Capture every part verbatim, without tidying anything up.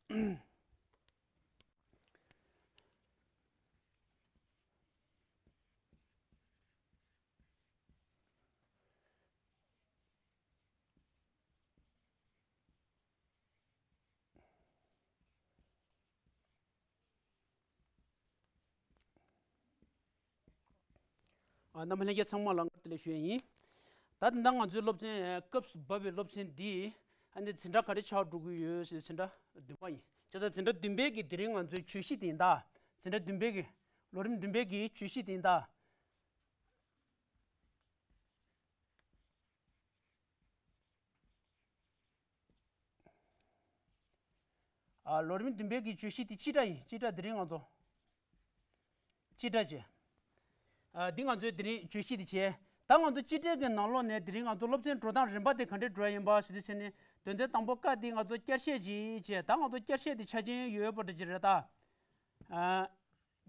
ཨ། རྣམ་པ་ལྷན་རྒྱས་ཚང་མ་ལ་སྔར་དུ་ལེགས་ཞུ་ཡས་ཡིན། ད་ལྟ་ང་ཚོའི་སློབ་ཚན་སྐབས་སུ་བབས་པའི་སློབ་ཚན་འདི་ཨ་ནི་འཛིན་གྲྭ་ག་རེ་ཆགས་འགྲོ་གི་ཡོད་ཟེར། འཛིན་གྲྭ་བདུན་པ་ཡིན། བྱས་ཙང་འཛིན་གྲྭ་བདུན་པའི་གི་དེ་རིང་ང་ཚོའི་བརྗོད་གཞི་དེ་ཡིན་ད། འཛིན་གྲྭ་བདུན་པའི་གི་ལོ་རིམ་བདུན་པའི་གི་བརྗོད་གཞི་དེ་ཡིན་ད། ཨ། ལོ་རིམ་བདུན་པའི་གི་བརྗོད་གཞི་དེ་སྤྱི་སྒྲ་ཡིན། སྤྱི་སྒྲ་དེ་རིང་ང་ཚོ་སྤྱི་སྒྲ་བྱས། ཨ། འདི་ང་ཚོའི་དེ་རིང་བརྗོད་གཞི་དེ་བྱས། ད་ང་ཚོ་སྤྱི་སྒྲ་གི་ནང་ལོགས་ནས་དེ་རིང་ང་ཚོ་སློབ་ཚན་འགྲོ་སྟངས་རིམ་པ་དེ་ག་འདྲས་འགྲོ་ཡ་ཡིན་པ་ཞུ་དུས་ཙམ་ནས། དོན་ཚན་དང་པོ་ཀ་དེ་ང་ཚོ་བསྐྱར་བཤད་ཅིག་བྱས། ད་ང་ཚོ་བསྐྱར་བཤད་དེ་ཆ་རྐྱེན་ཡོད་པ་འདྲ་ཅིག་རེད་ད། ཨ།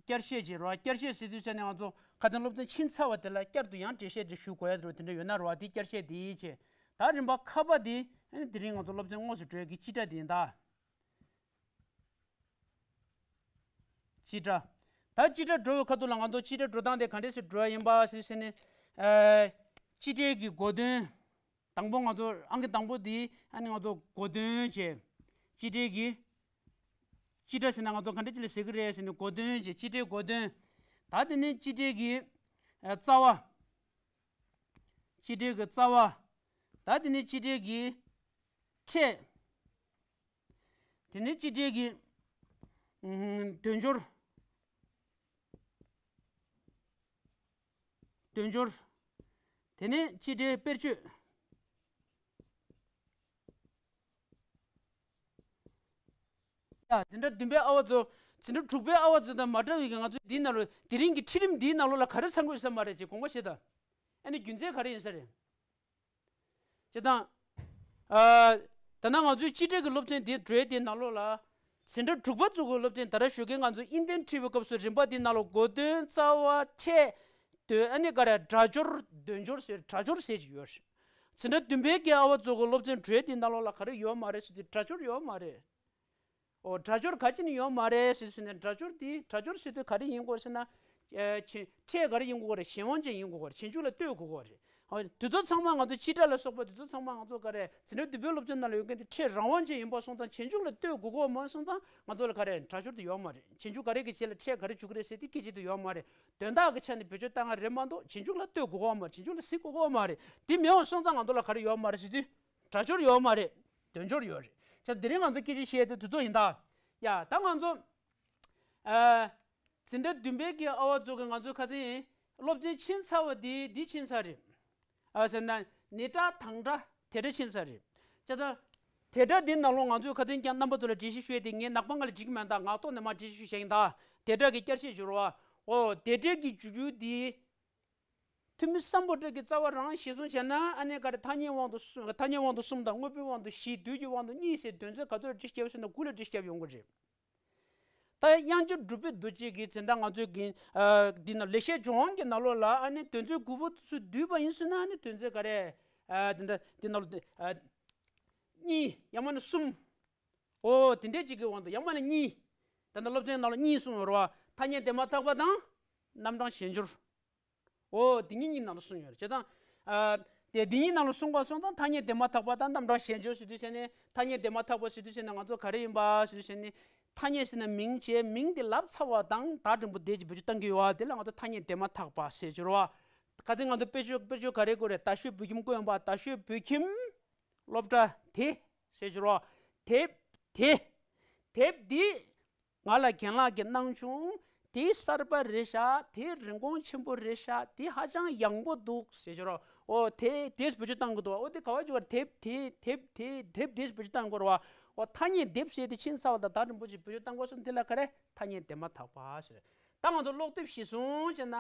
བསྐྱར་བཤད་ཅིག་རེད་བ། བསྐྱར་བཤད་ཟེར་དུས་ཙམ་ནས་ང་ཚོ་ཁ་སང་སློབ་ཚན་ཕྱིན་ཚར་བ་དེ་ལ་བསྐྱར་དུ་ཡང་འགྲེལ་བཤད་ཅིག་ཞུ་དགོས་ཡ་རེད་བ། དེ་བསྐྱར་བཤད་དེ་བྱས། ད་རིམ་པ་ཁ་པ་དེ་ཨ་ནི་དེ་རིང་ང་ཚོ་སློབ་ཚན་དངོས་སུ་འགྲོ་ཡ་གི་སྤྱི་སྒྲ་དེ་ཡིན་ད། སྤྱི་སྒྲ། ད་སྤྱི་སྒྲ་འགྲོ་བའི་ཁ་ཐུག་ལ་ང་ཚོ་སྤྱི་སྒྲ་འགྲོ་སྟངས་དེ་ག་འདྲས་སེ་འགྲོ་ཡ་ཡིན་པ་ཟེར་ཟེར་ནས། ཨ། སྤྱི་སྒྲའི་གི་གོ་དོན། དང་པོ་ང་ཚོ་ཨང་ཀི་དང་པོ་འདི་ཨ་ནི་ང་ཚོ་གོ་དོན་བྱས། སྤྱི་སྒྲའི་གི་སྤྱི་སྒྲ་ཟེར་ན་ང་ཚོ་ག་འདྲ་ཅིག་ལ་ཟེར་གི་རེད་ཟེར་ནས་གོ་དོན་བྱས། སྤྱི་སྒྲའི་གོ་དོན། ད་དེ་ནས་སྤྱི་སྒྲའི་གི་ཨ་རྩ་བ། སྤྱི་སྒྲའི་གི་རྩ་བ། ད་དེ་ནས་སྤྱི་སྒྲའི་གི་ཕྲད། དེ་ནས་སྤྱི་སྒྲའི་གི་ཨུམ་དོན་སྦྱོར། དོན་སྦྱོར། དེ་ནས་སྤྱི་སྒྲའི་དཔེར་བརྗོད། ཡ། འཛིན་གྲྭ་བདུན་པའི་ཨ་བ་ཚོ། འཛིན་གྲྭ་དྲུག་པའི་ཨ་བ་ཚོ་དང་མ་འདྲ་བའི་གི་ང་ཚོ་འདིའི་ནང་ལོགས། དེ་རིང་གི་ཁྲིད་རིམ་འདིའི་ནང་ལོགས་ལ་ག་རེ་ཚང་དགོས་ས་མ་རེད་ཅེས་དགོངས་པ་བཞེས་དང་། ཨ་ནི་རྒྱུ་མཚན་ག་རེ་ཡིན་ས་རེད། བྱས་ཙང་། ཨ། ད་ནང་ང་ཚོའི་སྤྱི་སྒྲ་གི་སློབ་ཚན་འདི་འགྲོ་ཡ་དེའི་ནང་ལོགས་ལ། འཛིན་གྲྭ་དྲུག་པ་ཚོ་གི་སློབ་ཚན་ད་ར་ཞོགས་ཀས་ང་ཚོ་ཨིན་ཏན་ཁྲིད་པའི་སྐབས་སུ་རིམ་པ་འདིའི་ནང་ལོགས་གོ་དོན། རྩ་བ། ཕྲད། དོན། ཨ་ནི་ག་རེ། སྒྲ་སྦྱོར། དོན་སྦྱོར་ཟེར། སྒྲ་སྦྱོར་ཟེར་གྱི་ཡོད་རེད། འཛིན་གྲྭ་བདུན་པའི་གི་ཨ་བ་ཚོ་གི་སློབ་ཚན་འགྲོ་ཡ་དེའི་ནང་ལོགས་ལ་ག་རེ་ཡོད་མ་རེད་ཟེར་དུས་སྒྲ་སྦྱོར་ཡོད་མ་རེད། ཨོ། སྒྲ་སྦྱོར་ག་ཅི་ནས་ཡོད་མ་རེད་ཟེར་ཟེར་ནས། སྒྲ་སྦྱོར་དེ། སྒྲ་སྦྱོར་ཟེར་དུས་ག་རེ་ཡིན་དགོས་ཟེར་ན། ཨེ། ཕྲད་ག་རེ་ཡིན་དགོས་རེད། གཞན་དབང་ཅན་ཡིན་དགོས་རེད། རྗེས་འཇུག་ལ་ལྟོས་དགོས་རེད། ཨོ། དེ་ཚོ་ཚང་མ་ང་ཚོ་སྤྱི་སྒྲ་ལ་སོགས་པ་དེ་ཚོ་ཚང་མ་ང་ཚོ་ག་རེ། འཛིན་གྲྭ་བདུན་པའི་སློབ་ཚན་ནང་ལ་ཡོད་མཁན་དེ་ཕྲད་རང་དབང་ཅན་ཡིན་པ་སོང་ཙང་། རྗེས་འཇུག་ལ་ལྟོས་དགོས་ཀྱི་མ་སོང་ཙང་ང་ཚོ་ལ་ག་རེ། སྒྲ་སྦྱོར་དེ་ཡོད་མ་རེད། རྗེས་འཇུག་ག་རེ་གི་རྗེས་ལ་ཕྲད་ག་རེ་འཇུག་གི་རེད་ཟེར་དེ་སྐད་ཆ་དེ་ཡོད་མ་རེད། དོན་དག་གི་ཆ་ནས་བེད་སྤྱོད་བཏང་ཡ་རེད་མ་གཏོགས། རྗེས་འཇུག་ལ་ལྟོས་དགོས་ཀྱི་མ་རེད། རྗེས་འཇུག་ལ་གཟིགས་དགོས་ཀྱི་མ་རེད། དེ་མེད་པ་སོང་ཙང་ང་ཚོ་ལ་ག་རེ་ཡོད་མ་རེད་ཟེར་དུས། སྒྲ་སྦྱོར་ཡོད་མ་རེད། དོན་སྦྱོར་ཡོད་རེད། ཆ། དེ་རིང་ང་ཚོ་སྐད་ཆ་བཤད་དེ་དེ་ཚོ་ཡིན་ད། ཡ། ད་ང་ཚོ། ཨ། འཛིན་གྲྭ་བདུན་པའི་གི་ཨ་བ་ཚོ་གི་ང་ཚོ་ཁ་སང་སློབ་ཚན་ཕྱིན་ཚར་བ་དེ། འདི་ཕྱིན་ཚར་རེད། ཨ། ཟེར་ན་ནི་སྒྲ་དང་སྒྲ་དེ་སྒྲ་ཕྱིན་ཚར་རེད། ཆ། ད་དེ་སྒྲ་འདི་ནང་ལོགས་ང་ཚོས་ཁ་སང་ཀྱང་རྣམ་པ་ཚོ་ལ་འགྲེལ་བཤད་ཞུས་ཏེ། ངས་ནག་པང་ལ་འགྲིག་མེད་ད། ངག་ཐོག་ནས་མར་འགྲེལ་བཤད་ཞུས་བཞག་ཡིན་ད། དེ་སྒྲ་གི་བསྐྱར་བཤད་བྱེད་རོགས། ཨོ། དེ་སྒྲ་གི་འཇུག་ཡུལ་འདི། ཐུ་མི་སམ་བྷོ་ཊ་གི་རྩ་བ་རང་གཞིར་བཟུང་བྱས་ན། ཨ་ནི་ག་རེ། ཐ་སྙད་དབང་དུ་གསུམ། ཐ་སྙད་དབང་དུ་གསུམ་དང་། དངོས་པོའི་དབང་དུ་བཞི། དུས་ཀྱི་དབང་དུ་གཉིས་ཟེར། དོན་ཚན་ག་ཚོད་ལ་འགྲེལ་བཤད་ཡོད་ཟེར་ན་དགུ་ལ་འགྲེལ་བཤད་ཡོང་གི་རེད། ད་དབྱངས་ཅན་གྲུབ་པའི་རྡོ་རྗེ་གི་འཛིན་གྲྭ་ང་ཚོའི་གི། ཨ། འདི་ནང་ལེགས་བཤད་ལྗོན་དབང་གི་ནང་ལོགས་ལ། ཨ་ནི་དོན་ཚན་དགུ་པོ་ཚོ་བསྡུས་པ་ཡིན་ཟེར་ན། ཨ་ནི་དོན་ཚན་ག་རེ། ཨ། འདི་འདྲ་འདི་ནང་ལོགས། ཨ། གཉིས་ཡང་མིན་ན་གསུམ། ཨོ། དེ་འདྲས་ཅིག་གི་དབང་དུ། ཡང་མིན་ན་གཉིས། ད་ལྟ་སློབ་ཚན་ནང་ལ་གཉིས་གསུངས་ཡོད་རེད་བ། ཐ་སྙད་དེ་མ་ཐག་པ་དང་རྣམ་གྲངས་གཞན་སྦྱོར། ཨོ། དེ་གཉིས་གཉིས་ནང་ལ་གསུངས་ཡོད་རེད། བྱས་ཙང་། ཨ། དེ་དེ་གཉིས་ནང་ལ་གསུངས་པ་སོང་ཙང་། ཐ་སྙད་དེ་མ་ཐག་པ་དང་རྣམ་གྲངས་གཞན་སྦྱོར་ཟེར་དུས་ཙམ་ནས། ཐ་སྙད་དེ་མ་ཐག་པ་ཟེར་དུས་ཙམ་ནས་ང་ཚོ་ག་རེ་ཡིན་པ་ཟེར་དུས་ཙམ་ནས། ཐ་སྙད་ཟེར་ན་མིང་བྱས། མིང་དེ་ལབ་ཚར་བ་དང་བརྡ་འབྲིང་པོ་དེ་ཅིག་བེད་སྤྱོད་གཏང་གི་ཡོད་པ་དེ་ལ་ང་ཚོ་ཐ་སྙད་དེ་མ་ཐག་པ་ཟེར་གྱི་རེད་བ། ཁ་སང་ང་ཚོ་དཔེར་བརྗོད། དཔེར་བརྗོད་ག་རེ་དགོས་རེད། ད་ཤོད་བོད་ཁྱིམ་སྐུ་ཡོན་པ། ད་ཤོད་བོད་ཁྱིམ་སློབ་གྲྭ་དེ་ཟེར་གྱི་རེད་བ། དེབ་དེ། དེབ་འདི་ང་ལ་རྒན་ལགས་ཀྱིས་གནང་བྱུང་། དེ་གསར་པ་རེད་ཤག་དེ་རིན་གོང་ཆེན་པོ་རེད་ཤག་དེ་ཧ་ཅང་ཡག་པོ་འདུག་ཟེར་གྱི་རེད་བ། ཨོ། དེ་དེ་བེད་སྤྱོད་གཏང་གི་འདུག་བ། ཨོ། དེ་ག་བ་བྱུང་བ། དེབ་དེ། དེབ་དེ། དེབ་དེ་བེད་སྤྱོད་གཏང་དགོས་རེད་བ། ཨོ། ཐ་སྙད་དེབ་ཟེར་དེ་ཕྱིན་ཚར་བ་དང་བརྡ་འབྲིང་པོ་ཅིག་བེད་སྤྱོད་གཏང་དགོས་སོང་། དེ་ལ་ག་རེ། ཐ་སྙད་དེ་མ་ཐག་པ་ཟེར། ད་ང་ཚོ་ཀློག་དེབ་གཞིར་བཟུང་བྱས་ན།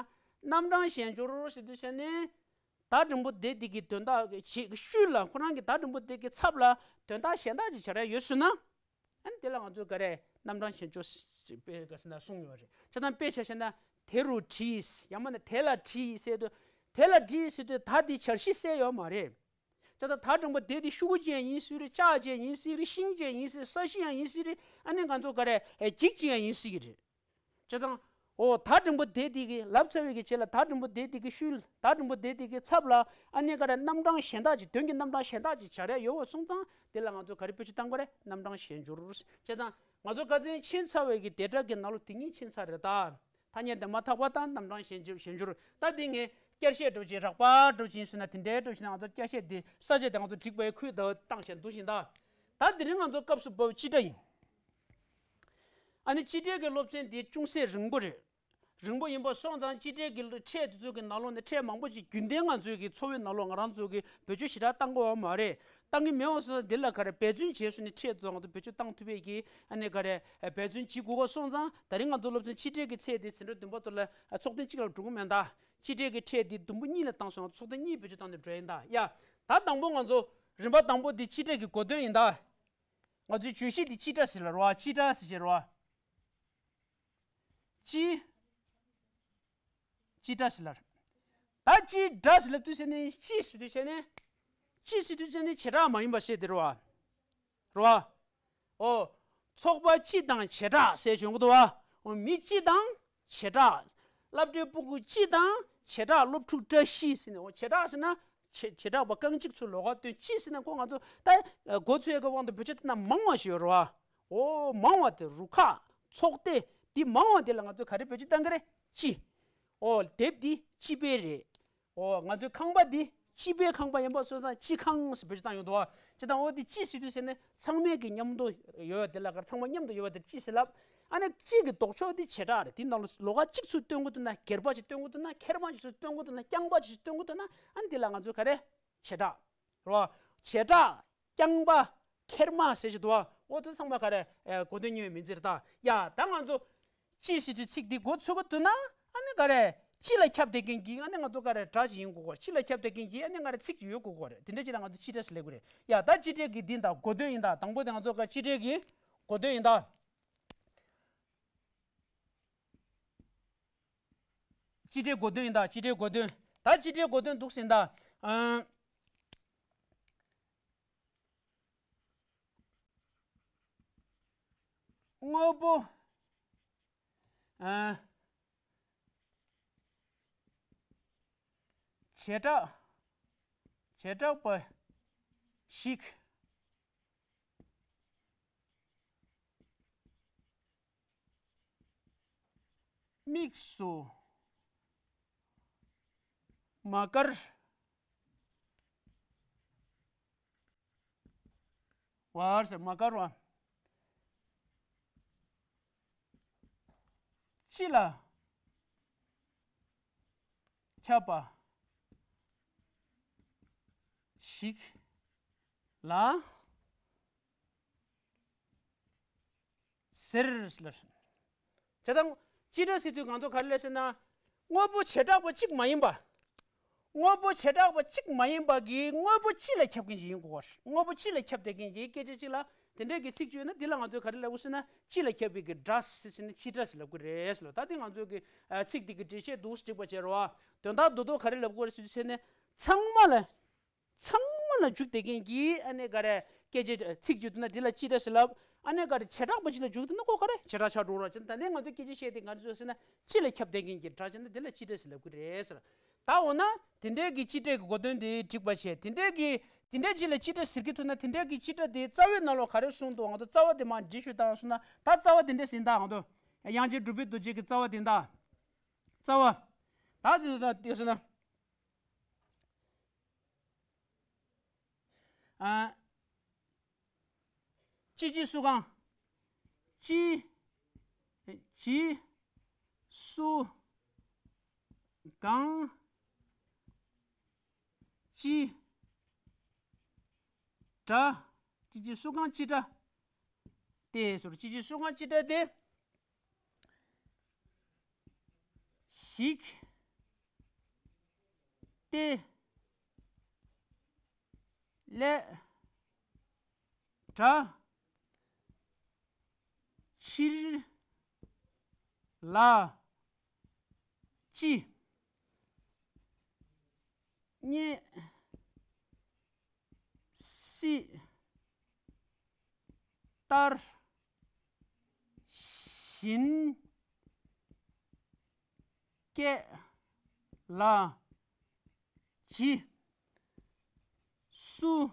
རྣམ་གྲངས་གཞན་སྦྱོར་ཟེར་དུས་ཙམ་ནས། བརྡ་འབྲིང་པོ་དེ་དེ་གི་དོན་དག་གི་ཤུལ་ལ། ཁོ་རང་གི་བརྡ་འབྲིང་པོ་དེ་གི་ཚབ་ལ་དོན་དག་གཞན་དག་ཅིག་སྦྱར་ཡ་ཡོད་ཟེར་ན། ཨ་ནི་དེ་ལ་ང་ཚོས་ག་རེ། རྣམ་གྲངས་གཞན་སྦྱོར་ཞེས་དཔེ་ག་ཟེར་ན་གསུངས་ཡོད་རེད། བྱས་ཙང་དཔེ་ཆ་བཞག་ན། དེ་རུ་བྲིས། ཡང་མིན་ན་དེ་ལ་བྲིས་ཟེར་དུས། དེ་ལ་བྲིས་ཟེར་དུས་བརྡ་དེ་བྱ་གཞི་གསལ་ཡོད་མ་རེད། བྱས་ཙང་བརྡ་འབྲིང་པོ་དེ་དེ་ཤུག་ཅན་ཡིན་སྲིད་རེད། ལྕགས་ཅན་ཡིན་སྲིད་རེད། ཤིང་ཅན་ཡིན་སྲིད། ས་གཞི་ཡང་ཡིན་སྲིད་རེད། ཨ་ནི་ང་ཚོ་ག་རེ་ཨེ་འགྱིག་ཅིག་ཡང་ཡིན་སྲིད་ཀྱི་རེད། བྱས་ཙང་། ཨོ་ད་འགྲེང་བུ་དེ་དེ་གི་ལབ་ཚར་བའི་གི་རྗེས་ལ་ད་འགྲེང་བུ་དེ་དེ་གི་ཤུལ་ད་འགྲེང་བུ་དེ་དེ་གི་ཚབ་ལ་ཨ་ནི་ག་རེ་རྣམ་གྲངས་གཞན་དག་ཅིག་དོན་གྱི་རྣམ་གྲངས་གཞན་དག་ཅིག་སྦྱར་ཡ་ཡོད་པ་སོང་ཙང་དེ་ལ་ང་ཚོ་ག་རེ་བེད་སྤྱོད་བཏང་དགོས་རེད། རྣམ་གྲངས་གཞན་སྦྱོར། བྱས་ཙང་ང་ཚོ་ཁ་སང་ཕྱིན་ཚར་བའི་གི་དེ་སྒྲ་གི་ནང་ལོགས་དེ་གཉིས་ཕྱིན་ཚར་རེད་ད། ཐ་སྙད་དེ་མ་ཐག་པ་དང་རྣམ་གྲངས་གཞན་སྦྱོར་གཞན་སྦྱོར། ད་དེ་ངས་བསྐྱར་བཤད་འདྲ་བོ་ཅིག་རགས་པ་འདྲ་བོ་ཅིག་ཡིན་ཟེར་ན་དེ་འདྲའི་འདྲ་བོ་ཅིག་ན་ང་ཚོ་བསྐྱར་བཤད་དེ་ས་བཅད་དེ་ང་ཚོ་བསྒྲིགས་པའི་ཁུལ་དུ་བཏང་བཞག་འདུག་བཞིན་ད། ད་དེ་རིང་ང་ཚོ་སྐབས་སུ་བབས་པ་སྤྱི་སྒྲ་ཡིན། ཨ་ནི་སྤྱི་སྒྲ་གི་སློབ་ཚན་འདི་ཅུང་ཟད་རིང་པོ་རེད། རིང་པོ་ཡིན་པ་སོང་ཙང་སྤྱི་སྒྲ་གི་ཕྲད་དེ་ཚོ་གི་ནང་ལོགས་ནས་ཕྲད་མང་པོ་ཅིག་རྒྱུན་ལྡན་ང་ཚོའི་གི་འཚོ་བའི་ནང་ལོགས་ང་རང་ཚོ་གི་བེད་སྤྱོད་ཞེ་དྲག་བཏང་དགོས་པ་མ་རེད། བཏང་གི་མེད་པ་སོང་ཙང་འདི་ལ་ག་རེ་འབད་བརྩོན་བྱས་སོང་ནས་ཕྲད་དེ་ཚོ་ང་ཚོ་བེད་སྤྱོད་བཏང་ཐུབ་པའི་གི་ཨ་ནི་ག་རེ་འབད་བརྩོན་བྱེད་དགོས་པ་སོང་ཙང་ད་རིང་ང་ཚོ་སློབ་ཚན་ཕྱི་དྲིལ་གི་ཚད་དེ་ཟིན་འགྲོ་བདུན་པ་ཚོ་ལ་ཚོགས་ཐེངས་གཅིག་ལ་འགྲོ་གི་མེད་ད། ཕྱི་དྲིལ་གི་ཕྲད་དེ་དུམ་བུ་གཉིས་ལ་བཏང་སོང་ཙང་ཚོགས་ཐེངས་གཉིས་བེད་སྤྱོད་བཏང་ནས་འགྲོ་ཡིན་ད། ཡ། ད་དང་པོ་ང་ཚོ་རིམ་པ་དང་པོ་དེ་ཕྱི་དྲིལ་གི་གོ་དོན་ཡིན་ད། ང་ཚོའི་བརྗོད་གཞི་འདི་སྤྱི་སྒྲ་ཟེར་ལ་རོ་ཨ། སྤྱི་སྒྲ་ཟེར་རོ་ཨ། སྤྱི། སྤྱི་སྒྲ་ཟེར་ལ། ད་སྤྱི་སྒྲ་ཟེར་ལ་དུས་ཟེར་ནས་སྤྱི་ཟེར་དུས་ཟེར་ནས། སྤྱི་ཟེར་དུས་ཟེར་ནས་བྱེ་བྲག་མ་ཡིན་པ་ཟེར་དེ་རོ་ཨ། རོ་ཨ། ཨོ། ཚོགས་པ་སྤྱི་དང་བྱེ་བྲག་ཟེར་བྱུང་གི་འདུག་བ། ཨོ་མི་སྤྱི་དང་བྱེ་བྲག་སློབ་གྲྭའི་སྤུ་གུ་སྤྱི་དང་བྱེ་བྲག་སློབ་ཕྲུག་བཀྲ་ཤིས་ཟེར་ནས། ཨོ་བྱེ་བྲག་ཟེར་ན་བྱེ་བྱེ་བྲག་པ་རྐང་གཅིག་ཚུར་ལོགས་ཀ་སྟོན། སྤྱི་ཟེར་ན་ཁོ་ང་ཚོ་ད་མགོ་ཚོས་ཀྱི་དབང་དུ་བེད་སྤྱོད་བཏང་ན་མང་བ་ཞིག་ཡོད་རེད་བ། ཨོ་མང་བ་དེ་རུ་ཁག་ཚོགས་སྡེ་འདི་མང་བ་དེ་ལ་ང་ཚོས་ག་རེ་བེད་སྤྱོད་བཏང་གི་རེད། སྤྱི། ཨོ་དེབ་འདི་སྤྱི་པའི་རེད། ཨོ་ང་ཚོའི་ཁང་པ་འདི་སྤྱི་པའི་ཁང་པ་ཡིན་པ་སོང་ཙང་སྤྱི་ཁང་ཟེར་བེད་སྤྱོད་བཏང་ཡོང་འདུག་བ། ཅི་དང་ཨོ་འདི་སྤྱི་ཟེར་དུས་ཟེར་ནས་ཚང་མས་ཀྱི་མཉམ་དུ་ཡོད་པ་དེ་ལ་གར་ཚང་མ་མཉམ་དུ་ཡོད་པ་དེ་སྤྱི་ཟེར་ལབ། ཨ་ནི་སྤྱི་གི་ལྡོག་ཕྱོགས་འདི་བྱེ་བྲག་རེད། དེ་ནང་ལོགས་ཀ་གཅིག་ཚུར་སྟོན་དགོས་འདུག་ན། སྒེར་པ་ཅིག་སྟོན་དགོས་འདུག་ན། ཁེར་མ་ཅིག་ཚུར་སྟོན་དགོས་འདུག་ན། རྐྱང་པ་ཅིག་ཚུར་སྟོན་དགོས་འདུག་ན། ཨ་ནི་འདི་ལ་ང་ཚོས་ག་རེ། བྱེ་བྲག་རོ། བྱེ་བྲག་རྐྱང་པ། ཁེར་མ་ཟེར་གྱི་འདུག་བ། འོ་དེ་ཚང་མ་ག་རེ། ཨེ་གོ་དོན་གཉིས་པའི་མིང་ཚིག་རེད་ད། ཡ་ད་ང་ཚོ་སྤྱི་ཟེར་དུས་ཚིག་འདི་འགོ་ཚུགས་ཀྱི་འདུག་ན། ཨ་ནི་ག་རེ། སྤྱི་ལ་ཁྱབ་བསྡད་མཁན་གྱི་ཨ་ནི་ང་ཚོ་ག་རེ་སྒྲ་ཞིག་ཡིན་དགོས་གོ། སྤྱི་ལ་ཁྱབ་བསྡད་མཁན་གྱི་ཨ་ནི་ག་རེ་ཚིག་ཅིག་ཡོད་དགོས་གོ་རེད། དེ་འདྲ་ཅིག་ལ་ང་ཚོ་སྤྱི་སྒྲ་ཟེར་ལབ་དགོས་རེད། ཡ་ད་སྤྱི་སྒྲ་གི་འདི་ད་གོ་དོན་ཡིན་ད། དང་པོ་དེ་ང་ཚོ་ག་སྤྱི་སྒྲ་གི་གོ་དོན་ཡིན་ད། སྤྱི་སྒྲའི་གོ་དོན་ཡིན་ད། སྤྱི་སྒྲའི་གོ་དོན། ད་སྤྱི་སྒྲའི་གོ་དོན་འདུག་ཟིན་ད། ཨང་། དངོས་པོ། ཨང་། བྱེ་བྲག་བྱེ་བྲག་པ་ཞིག་དམིགས་སུ་མ་དཀར་བར་ཟེར། མ་དཀར་བ། སྤྱི་ལ་ཁྱབ་པ་ཞིག་ལ་ཟེར་ལ། བྱས་ཙང་སྤྱི་སྒྲ་ཟེར་དུས་ང་ཚོ་ག་རེ་ལབ་ཟེར་ན། དངོས་པོ་བྱེ་བྲག་པ་གཅིག་མ་ཡིན་པ། དངོས་པོ་བྱེ་བྲག་པ་གཅིག་མ་ཡིན་པ་གི་དངོས་པོ་སྤྱི་ལ་ཁྱབ་མཁན་ཞིག་ཡིན་དགོས་པ་རེད། དངོས་པོ་སྤྱི་ལ་ཁྱབ་བསྡད་མཁན་གྱི་སྐད་ཆ་གཅིག་ལ་དེ་འདྲའི་གི་ཚིག་བརྗོད་ན་འདི་ལ་ང་ཚོས་ག་རེ་ལབ་དགོས་ཟེར་ན། སྤྱི་ལ་ཁྱབ་པའི་གི་སྒྲ་ཟེར་ཟེར་ནས་སྤྱི་སྒྲ་ཟེར་ལབ་དགོས་རེད་ཟེར་ལ། ད་འདི་ང་ཚོས་གི་ཚིག་འདི་གི་འགྲེལ་བཤད་འདུག་སེ་བྱེད་པ་བྱས་རོགས། དོན་དག་རྡོག་རྡོག་ག་རེ་ལབ་དགོས་རེད་ཟེར་ཟེར་ནས་ཚང་མ་ལ། ཚང་མ་ལ་འཇུག་བསྡད་མཁན་གྱི་ཨ་ནི་ག་རེ་སྐད་ཆ་ཚིག་བརྗོད་འདུག་ན་འདི་ལ་སྤྱི་སྒྲ་ཟེར་ལབ། ཨ་ནི་ག་རེ་བྱེ་བྲག་པ་ཅིག་ལ་འཇུག་འདུག་ན་ཁོ་ག་རེ་བྱེ་བྲག་ཆགས་འགྲོ་ར། ཅི་ད་ནས་ང་ཚོས་སྐད་ཆ་བཤད་དེ་ག་རེ་བཟོ་ཟེར་ན། སྤྱི་ལ་ཁྱབ་བསྡད་མཁན་གྱི་སྒྲ་ཅིག་ན་འདི་ལ་སྤྱི་སྒྲ་ཟེར་ལབ་ཀྱི་རེད་ཟེར། ད་འོ་ན་དེ་འདྲའི་གི་སྤྱི་སྒྲ་གི་གོ་དོན་དེ་འགྲིག་པ་བྱས། དེ་འདྲའི་གི་དེ་འདྲའི་ཅིག་ལ་སྤྱི་སྒྲ་ཟེར་གྱི་ཐུབ་ན། དེ་འདྲའི་གི་སྤྱི་སྒྲ་དེ་རྩ་བའི་ནང་ལོགས་ག་རེ་གསུངས་འདུག་ང་ཚོ་རྩ་བ་དེ་མར་འགྲེལ་བཤད་བཏང་སོང་ན། ད་རྩ་བ་དེ་འདྲ་ཟིན་ད། ང་ཚོ་དབྱངས་ཅན་གྲུབ་པའི་རྡོ་རྗེ་གི་རྩ་བ་དེ་ད། རྩ་བ། ད་དེ་ད་དེ་སོང་ན། ཨ། ཅི་ཅི་སུ་གང་། ཅི། ཅི། སུ། གང་། ཅི། སྒྲ། ཅི་ཅི་སུ་གང་ཅི་སྒྲ། དེ་ཟེར། ཅི་ཅི་སུ་གང་ཅི་སྒྲ་དེ། ཞིག་སྟེ། ལས། སྒྲ། ཕྱིར། ལ། ཅི། རྙེད། སྲིད། ལྟར། བྱིན། སྐད། ལ། ཇི། སུ།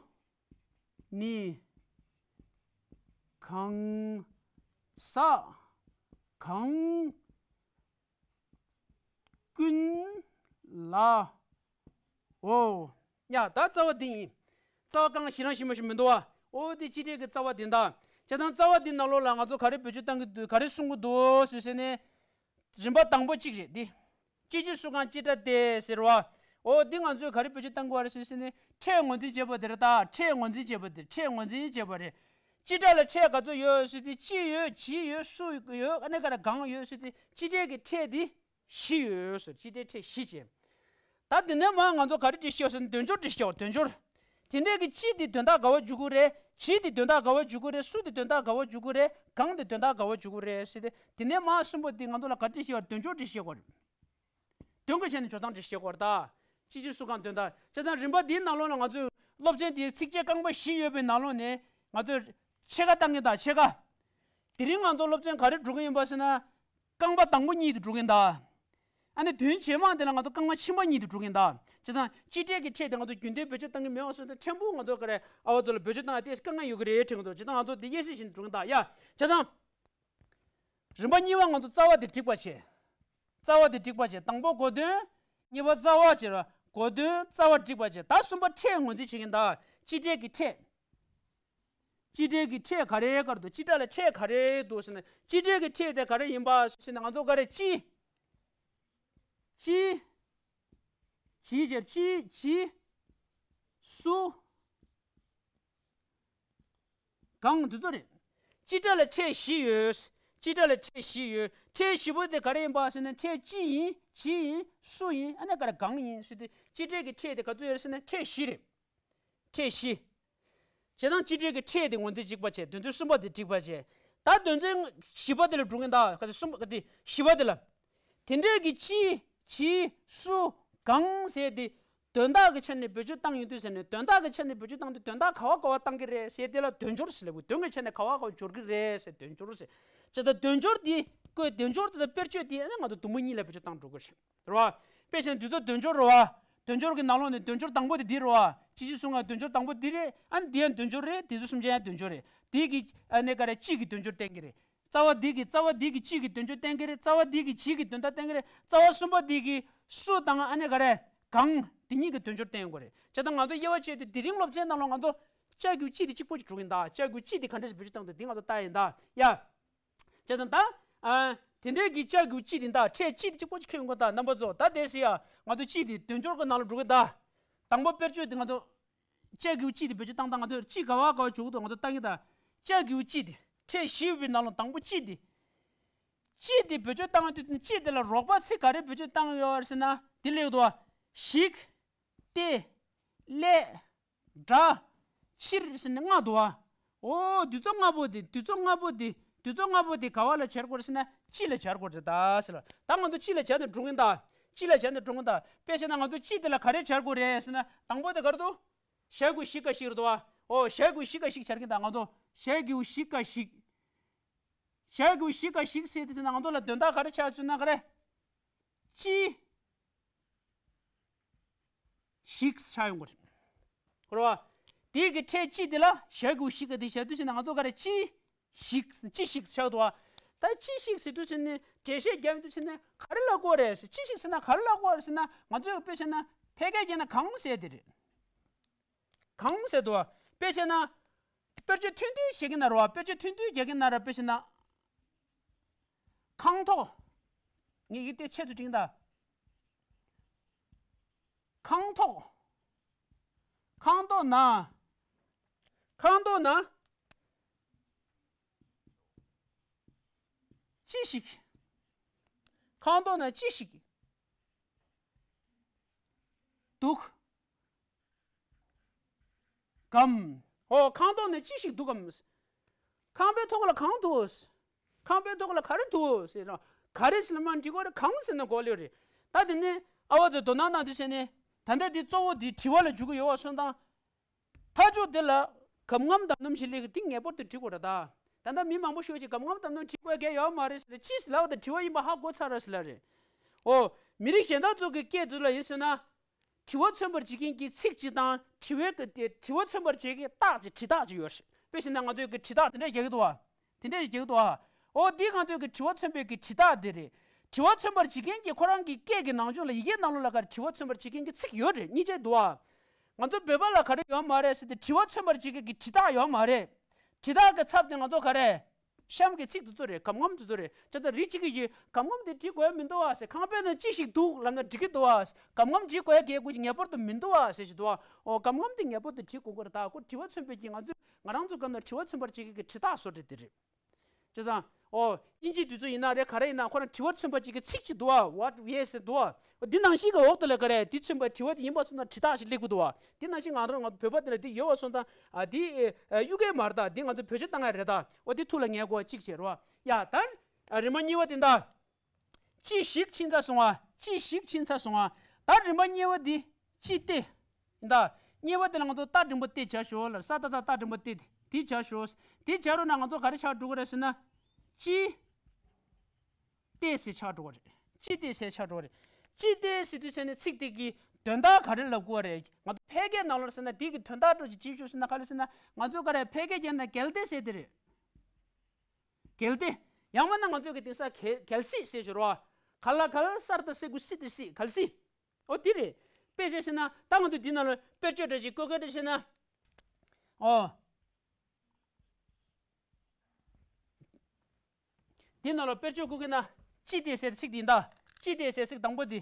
ནི། གང་། ས། གང་། ཀུན། ལ། འོ། ཡ་ད་རྩ་བ་འདི་ཡིན། རྩ་བ་གང་ཞིག་རང་ཞིག་མ་ཞིག་མི་འདུག་བ། འོ་དེ་སྤྱི་སྒྲས་ཀྱི་རྩ་བ་འདི་འདྲ། བྱས་ཙང་རྩ་བ་འདི་ནང་ལོགས་ལ་ང་ཚོ་ག་རེ་བེད་སྤྱོད་བཏང་གི་འདུག་ག་རེ་གསུང་གི་འདུག་ཟེར་ཟེར་ནས། རིམ་པ་དང་པོ་གཅིག་རེད་འདི། སྤྱི་སྤྱོད་སུ་གང་སྤྱི་སྒྲ་སྟེ་ཟེར་བ། འོ་འདི་ང་ཚོས་ག་རེ་བེད་སྤྱོད་བཏང་དགོས་པ་རེད་ཟེར་ཟེར་ནས་ཕྲད་ངོས་འཛིན་བྱེད་པ་དེ་རེད་ད། ཕྲད་ངོས་འཛིན་བྱེད་པ་དེ་ཕྲད་ངོས་འཛིན་བྱེད་པ་རེད། སྤྱི་སྒྲ་ལ་ཕྲད་ག་ཚོད་ཡོད་ཟེར་དུས་སྤྱི་ཡོད། བྱིས་ཡོད། སུ་ཡོད། ཨ་ནི་ག་རེ་གང་ཡོད་ཟེར་དུས་སྤྱི་སྒྲ་གི་ཕྲད་དེ་བཞི་ཡོད་ཟེར། སྤྱི་སྒྲ་ཕྲད་བཞི་བྱས། ད་དེ་ནས་མར་ང་ཚོ་ག་རེ་འབྲི་ཤེས་ཟེར་ན་དོན་སྦྱོར་འབྲི་ཤེས། དོན་སྦྱོར། དེ་འདྲས་ཀྱི་སྤྱི་དེ་དོན་དག་ག་བ་འཇུག་གི་རེད། བྱིས་དེ་དོན་དག་ག་བ་འཇུག་གི་རེད། སུ་དེ་དོན་དག་ག་བ་འཇུག་གི་རེད། གང་དེ་དོན་དག་ག་བ་འཇུག་གི་རེད་ཟེར་ཏེ། དེ་ནས་མར་གསུམ་པོ་དེ་ང་ཚོ་ལ་ག་རེ་འབྲི་ཤེས་པ་རེད། དོན་སྦྱོར་འབྲི་ཤེས་པ་རེད། དོན་གྱི་ཆ་ནས་སྦྱོར་སྟངས་འབྲི་ཤེས་པ་རེད་ད། སྤྱི་སྤྱོད་སུ་གང་དོན་དག་བྱས་ཙང་རིམ་པ་འདིའི་ནང་ལོགས་ལ་ང་ཚོས་སློབ་ཚན་འདིའི་ཚིགས་བཅད་རྐང་པ་བཞི་ཡོད་པའི་ནང་ལོགས་ནས་ང་ཚོས་ཕྱེད་ཀ་བཏང་གི་ད། ཕྱེད་ཀ། དེ་རིང་ང་ཚོ་སློབ་ཚན་ག་རེ་འགྲོ་གི་ཡིན་པ་ཟེར་ན། རྐང་པ་དང་པོ་གཉིས་དེ་འགྲོ་གི་ཡིན་ད། ཨ་ནི་དོན་ཇེ་མང་དེ་ལ་ང་ཚོ་རྐང་པ་ཕྱི་མ་གཉིས་དེ་འགྲོ་གི་ཡིན་ད། བྱས་ཙང་སྤྱི་སྒྲ་གི་ཕྲད་དེ་ང་ཚོ་རྒྱུན་ལྡན་བེད་སྤྱོད་བཏང་གི་མེད་པ་སོང་ཙང་ཕྲན་བུ་ང་ཚོ་ག་རེ་ཨ་བ་ཚོ་ལ་བེད་སྤྱོད་བཏང་ཡ་དེ་དཀའ་ངལ་ཡོད་ཀྱི་རེད་དྲན་གྱི་འདུག་བྱས་ཙང་ང་ཚོ་དེ་དབྱེ་གསལ་བྱས་ནས་འགྲོ་གི་ཡིན་ད། ཡ། བྱས་ཙང་རིམ་པ་གཉིས་པ་ང་ཚོ་རྩ་བ་དེ་འགྲིག་པ་བྱས། རྩ་བ་དེ་འགྲིག་པ་བྱས། དང་པོ་གོ་དོན། གཉིས་པ་རྩ་བ་བྱས་ར། གོ་དོན་རྩ་བ་འགྲིག་པ་བྱས། ད་གསུམ་པ་ཕྲད་ངོས་འཛིན་བྱེད་ཀྱི་ཡིན་ད། སྤྱི་སྒྲ་གི་ཕྲད། སྤྱི་སྒྲ་གི་ཕྲད་ག་རེ་ག་རེ་འདུག་སྤྱི་སྒྲ་ལ་ཕྲད་ག་རེ་འདུག་ཟེར་ན། སྤྱི་སྒྲ་གི་ཕྲད་དེ་ག་རེ་ཡིན་པ་ཟེར་ན་ང་ཚོ་ག་རེ་སྤྱི། སྤྱི། བྱིས་བྱས་སྤྱི་བྱིས། སུ། གང་འདི་ཚོ་རེད། སྤྱི་སྒྲ་ལ་ཕྲད་བཞི་ཡོད། སྤྱི་སྒྲ་ལ་ཕྲད་བཞི་ཡོད། ཕྲད་བཞི་པོ་དེ་ག་རེ་ཡིན་པ་ཟེར་ན་ཕྲད་སྤྱི་ཡིན། བྱིས་ཡིན། སུ་ཡིན། ཨ་ནི་ག་རེ་གང་ཡིན་ཟེར་དུས་སྤྱི་སྒྲ་གི་ཕྲད་དེ་ག་ཚོད་ཡོད་ཟེར་ན་ཕྲད་བཞི་རེད། ཕྲད་བཞི། བྱས་ཙང་སྤྱི་སྒྲ་གི་ཕྲད་དེ་ངོས་འཛིན་འགྲིག་པ་བྱས། དོན་ཚན་གསུམ་པ་དེ་འགྲིག་པ་བྱས། ད་དོན་ཚན་བཞི་པ་དེ་ལ་འགྲོ་གི་ཡིན་ད། ག་ཚོད་གསུམ་པ་ག་དེ་བཞི་པ་དེ་ལ། དེ་འདྲས་ཀྱི་སྤྱི། བྱིས། སུ། གང་ཟེར་དེ། དོན་དག་གི་ཆ་ནས་བེད་སྤྱོད་བཏང་ཡོང་དུས་ཟེར་ནས། དོན་དག་གི་ཆ་ནས་བེད་སྤྱོད་བཏང་དུས་དོན་དག་ག་བ་ག་བ་བཏང་གི་རེད་ཟེར་དེ་ལ་དོན་སྦྱོར་ཟེར་ལབ་དགོས། དོན་གྱི་ཆ་ནས་ག་བ་ག་བ་སྦྱོར་གི་རེད་ཟེར་དོན་སྦྱོར་ཟེར། བྱས་ཙང་དོན་སྦྱོར་དེ་བཀོད། དོན་སྦྱོར་དེ་དང་དཔེར་བརྗོད་དེ་ཨ་ནི་ང་ཚོ་དུམ་བུ་གཉིས་ལ་བེད་སྤྱོད་བཏང་འགྲོ་གི་རེད། རེད་བ། དཔེ་བྱས་ན་འདི་ཚོ་དོན་སྦྱོར་རེད་བ། དོན་སྦྱོར་གྱི་ནང་ལོགས་ནས་དོན་སྦྱོར་དང་པོ་དེ་འདི་རེད་བ། སྤྱི་སྤྱོད་སུ་གང་དོན་སྦྱོར་དང་པོ་འདི་རེད། ཨ་ནི་འདི་ཡང་དོན་སྦྱོར་རེད། དེ་ཚོ་གསུམ་ཆ་ཡང་དོན་སྦྱོར་རེད། དེ་གི་ཨ་ནི་ག་རེ་སྤྱི་གི་དོན་སྦྱོར་བསྟན་གི་རེད། རྩ་བ་འདི་གི་རྩ་བ་འདི་གི་སྤྱི་གི་དོན་སྦྱོར་བསྟན་གི་རེད། རྩ་བ་འདི་གི་བྱིས་གི་དོན་དག་བསྟན་གི་རེད། རྩ་བ་གསུམ་པ་འདི་གི་སུ་དང་ཨ་ནི་ག་རེ་གང་འདི་གཉིས་ཀྱི་དོན་སྦྱོར་བསྟན་ཡོང་གི་རེད། བྱས་ཙང་ང་ཚོ་དབྱེ་བ་ཕྱེ་དུས་དེ་རིང་སློབ་ཚན་ནང་ལ་ང་ཚོ་ཅ་གི་གུ་ཅི་དེ་གཅིག་པོ་ཅིག་འགྲོ་གི་ཡིན་ད། ཅ་གི་གུ་ཅི་དེ་ག་འདྲ་ཞིག་བེད་སྤྱོད་བཏང་འདུག་འདི་ང་ཚོ་ལྟ་ཡིན་ད། ཡ། བྱས་ཙང་ད། ཨ། དེ་འདྲའི་གི་ཅ་གི་གུ་ཅི་དེ་ད། ཕྲད་ཅི་དེ་གཅིག་པོ་ཅིག་ཁྱོན་དགོས་ད་རྣམ་པ་ཚོ། ད་དེ་སི་ཡ། ང་ཚོ་ཅི་དེ་དོན་སྦྱོར་གྱི་ནང་ལ་འགྲོ་གི་ད། དང་པོ་དཔེར་བརྗོད་དེ་ང་ཚོ། ཅ་གི་གུ་ཅི་དེ་བེད་སྤྱོད་བཏང་ད་ང་ཚོ་ཅི་ག་བ་ག་བ་འཇུག་གི་འདུག་ང་ཚོ་ལྟ་གི་ད། ཅ་གི་གུ་ཅི་དེ། ཕྲད་བཞི་ཡོད་པའི་ནང་ལ་དང་པོ་ཅི་དེ། ཅི་དེ་བེད་སྤྱོད་བཏང་དུས་ཅི་དེ་ལ་རོགས་པ་ཚིག་ག་རེ་བེད་སྤྱོད་བཏང་ཡོད་ཟེར་ན་དེ་ལེགས་འདུག་བ། ཞིག་སྟེ། སླད། འདྲ། ཕྱིར་ཟེར་ནས་ལྔ་འདུག་བ། འོ་དེ་ཚོ་ལྔ་པོ་དེ། དེ་ཚོ་ལྔ་པོ་དེ། དེ་ཚོ་ལྔ་པོ་དེ་ག་བ་ལ་སྦྱར་དགོས་རེད་ཟེར་ན་ཅི་ལ་སྦྱར་དགོས་རེད་ད་ཟེར་ལ། ད་ང་ཚོ་ཅི་ལ་སྦྱར་ནས་འགྲོ་གི་ཡིན་ད། ཅི་ལ་སྦྱར་ནས་འགྲོ་གི་ཡིན་ད། དཔེ་བྱས་ན་ང་ཚོ་ཅི་དེ་ལ་ག་རེ་སྦྱར་དགོས་རེད་ཟེར་ན་དང་པོ་དེ་ག་རེ་འདུག་ཞ་གི་གུ་ཞི་ག་ཞིག་རེད་འདུག་བ། འོ་ཞ་གི་གུ་ཞི་ག་ཞིག་སྦྱར་གི་ཡིན་ད། ང་ཚོ་ཞ་གི་གུ་ཞི་ག་ཞིག་ཞ་གི་གུ་ཞི་ག་ཞིག་ཟེར་དུས་ཙམ་ན་ང་ཚོ་ལ་དོན་དག་ག་རེ་ཆགས་ཚུལ་ན་ག་རེ། ཅི་ཞིག་ཆགས་ཡོང་གི་རེད། རེད་བ། དེ་གི་ཕྲད་ཅི་དེ་ལ་ཞ་གི་གུ་ཞི་ག་དེ་བྱ་དུས་ཙམ་ན་ང་ཚོ་ག་རེ་ཅི་ཞིག་ཅི་ཞིག་ཆགས་འདུག་བ། ད་ཅི་ཞིག་ཟེར་དུས་ཙམ་ནས་འགྲེལ་བཤད་རྒྱག་ཡོང་དུས་ཙམ་ནས་ག་རེ་ལབ་དགོས་རེད་ཟེར། ཅི་ཞིག་ཟེར་ན་ག་རེ་ལབ་དགོས་རེད་ཟེར་ན་ང་ཚོས་དཔེ་བྱས་ན་ཕལ་སྐད་བརྒྱབ་ན་གང་ཟེར་དེ་རེད། གང་ཟེར་འདུག་བ། དཔེ་བྱས་ན། དཔེར་བརྗོད་ཐུང་ཐུང་བྱེད་ཀྱི་ན་རེད་བ། དཔེར་བརྗོད་ཐུང་ཐུང་རྒྱག་གི་ན་ར། དཔེ་བྱས་ན། ཁང་ཐོག་ངས་ཡིག་དེ་ཆེད་དུ་བྲིས་ད། ཁང་ཐོག་ཁང་ཐོག་ན། ཁང་ཐོག་ན། ཅི་ཞིག་ཁང་ཐོག་ན་ཅི་ཞིག་འདུག་གམ། ཨོ། ཁང་ཐོག་ན་ཅི་ཞིག་འདུག་གམ། ཁང་པའི་ཐོག་ལ་གང་འདུག་ཁང་པའི་ཐོག་ལ་ག་རེ་འདུག་ཟེར་རོ། ག་རེ་ཟེར་ལ་མ་འདྲི་གོ་རེ། གང་ཟེར་ན་གོ་ལེ་རེད། ད་དེ་ནས་ཨ་བ་ཚོས་དོ་སྣང་གནང་དུས་ཟེར་ནས། ད་ལྟ་འདི་གཙོ་བོ་འདི་དྲི་བ་ལ་འཇུག་གི་ཡོད་པ་སོང་ཙང་། མཐའ་མཇུག་འདི་ལ་གབ་རྔམ་དང་སྣུམ་ཞིག་སླེབས་ཀྱི་འདི་ངེས་པར་དུ་འབྲི་དགོས་རེད་ད། ད་ལྟ་མི་མང་པོ་ཞིག་གིས་གམ་གམ་དམ་དམ་བྲིས་དགོས་གལ་ཡོད་མ་རེད་ཟེར་ལ། ཅི་ཟེར་ལབ་དང་དྲི་བ་ཡིན་པ་ཧ་གོ་ཚར་ར་ཟེར་ལ་རེད། ཨོ། མི་རིགས་གཞན་དག་ཚོ་གི་སྐད་དུ་ལ་ཡིན་ཟེར་ན། དྲི་བ་མཚོན་པར་བྱེད་མཁན་གྱི་ཚིག་ཅིག་དང་། དྲི་བའི་གི་དེ་དྲི་བ་མཚོན་པར་བྱེད་མཁན་གྱི་རྟགས་ཅིག་དྲི་རྟགས་ཅིག་ཡོད་རེད། དཔེ་བཞག་ན་ང་ཚོས་གི་དྲི་རྟགས་དེ་འདྲ་རྒྱག་གི་འདུག་བ། དེ་འདྲ་རྒྱག་གི་འདུག་བ། ཨོ་འདི་ང་ཚོས་གི་དྲི་བ་མཚོན་པའི་གི་དྲི་རྟགས་དེ་རེད། དྲི་བ་མཚོན་པར་བྱེད་མཁན་གྱི་ཁོ་རང་གི་སྐད་ཀྱི་ནང་ཆུང་ལ་ཡི་གེའི་ནང་ལོགས་ལ་ག་རེ་དྲི་བ་མཚོན་པར་བྱེད་མཁན་གྱི་ཚིག་ཡོད་རེད། གཉིས་ཆ་འདུག་བ། ང་ཚོ་བོད་པ་ལ་ག་རེ་ཡོད་མ་རེད་ཟེར་ཏེ་དྲི་བ་མཚོན་པར་བྱེད་མཁན་གྱི་དྲི་རྟགས་ཡོད་མ་རེད། དྲི་རྟགས་ཀྱི་ཚབ་དེ་ང་ཚོ་ག་རེ། གཤམ་གྱི་ཚིག་དེ་ཚོ་རེད། གམ་གམ་དེ་ཚོ་རེད། ཅི་ལྟར་རིགས་གཅིག་གིས་ཀྱིས་གམ་གམ་དེ་བྲིས་དགོས་མི་འདུག་བ་ཟེར། ཁང་པའི་ནང་ཅི་ཞིག་འདུག་ལབ་ན་འགྲིག་གི་འདུག་བ། གམ་གམ་བྲིས་དགོས་གལ་དགོས་ཀྱི་ངེས་པར་དུ་མི་འདུག་བ་ཟེར་ཞིག་འདུག་བ། ཨོ་གམ་གམ་དེ་ངེས་པར་དུ་བྲིས་དགོས་ཀྱི་རེད། ད་ཁོ་དྲི་བ་མཚོན་པའི་གི་ང་ཚོས་ང་རང་ཚོ་ག་ནས་དྲི་བ་མཚོན་པར་བྱེད་མཁན་གྱི་དྲི་རྟགས་བཟོ་འདྲ་དེ་རེད། བྱས་ཙང་། ཨོ། དབྱིན་ཇིའི་དུས་ཚོད་ཡིན་ན་རེད། ག་རེ་ཡིན་ན་ཁོ་རང་དྲི་བ་མཚོན་པ་ཅིག་གི་ཚིག་ཅིག་འདུག་བ། What, yes འདུག་བ། འདི་ནང་བཞིན་གྱི་འོག་ཏུ་ལ་ག་རེ་འདི་མཚོན་པ་དྲི་བ་དེ་ཡིན་པ་སོང་ཙང་དྲི་རྟགས་ཤིག་སླེབས་ཀྱི་འདུག་བ། འདི་ནང་བཞིན་ང་རང་ང་ཚོ་བོད་པ་དེ་ལ་འདི་ཡོད་པ་སོང་ཙང་། ཨ་འདི་ཨེ་གཡུག་གི་མ་རེད་ད། འདི་ང་ཚོ་བེད་སྤྱོད་བཏང་ཡ་རེད་ད། ཨོ་འདི་ཐུགས་ལ་ངེས་དགོས་པ་གཅིག་བྱས་རོགས། ཡ་ད། ཨ་རིམ་པ་གཉིས་པ་དེ་འདྲ། ཅི་ཞིག་ཕྱིན་ཚར་སོང་བ། ཅི་ཞིག་ཕྱིན་ཚར་སོང་བ། ད་རིམ་པ་གཉིས་པ་འདི་ཅི་སྟེ། ད་གཉིས་པ་དེ་ལ་ང་ཚོ་རྟགས་འབྲིང་པོ་སྟེ་བྱ་ཞོག་ལ། ས་ཏ་བཏགས་རྟགས་འབྲིང་པོ་སྟེ། དེ་བྱ་ཞོག་དེ་བྱ་རུང་ན་ང་ཚོ་ག་རེ་ཆགས་འགྲོ་གི་རེད་ཟེར་ན། ཅི་སྟེ་ཟེར་ཆགས་འགྲོ་གི་རེད། ཅི་སྟེ་ཟེར་ཆགས་འགྲོ་གི་རེད། ཅི་སྟེ་ཟེར་དུས་ཚེ་ནི་ཚིག་དེ་གི་དོན་དག་ག་རེ་ལབ་དགོས་རེད། ང་ཚོ་ཕལ་སྐད་ནང་ལོགས་ཟེར་ན་དེ་གི་དོན་དག་འགྲོ་ཅིག་ཅིག་ཞུ་ཟེར་ན་ག་རེ་ཟེར་ན། ང་ཚོ་ག་རེ་ཕལ་སྐད་རྒྱག་ན་གལ་ཏེ་ཟེར་དེ་རེད། གལ་ཏེ། ཡང་མིན་ན་ང་ཚོ་གི་དེང་སང་གལ་གལ་སྲིད་ཟེར་ཞོར་བ། ག་ལ་གལ་སར་དང་སེ་གུ་སི་དེ་སྲིད་གལ་སྲིད། ཨོ་དེ་རེད། དཔེ་བཞག་ཟེར་ན་ད་ང་ཚོ་འདི་ནང་ལ་དཔེར་བརྗོད་འདྲ་ཞིག་བཀོད་མཁན་འདྲ་ཟེར་ན། ཨོ། འདི་ནང་ལ་དཔེར་བརྗོད་བཀོད་མཁན་ན། ཅི་སྟེ་ཟེར་ཚིག་འདི་ཡིན་ད། ཅི་སྟེ་ཟེར་ཚིག་དང་པོ་འདི།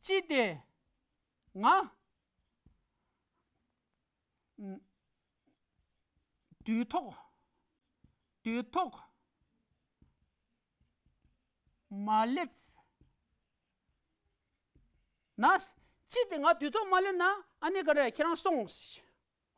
ཅི་སྟེ། ང་། དུས་ཐོག་དུས་ཐོག་མ་སླེབས་ན། ཅི་སྟེ་ང་དུས་ཐོག་མ་སླེབས་ན་ཨ་ནི་ག་རེ་ཁྱེད་རང་སོང་།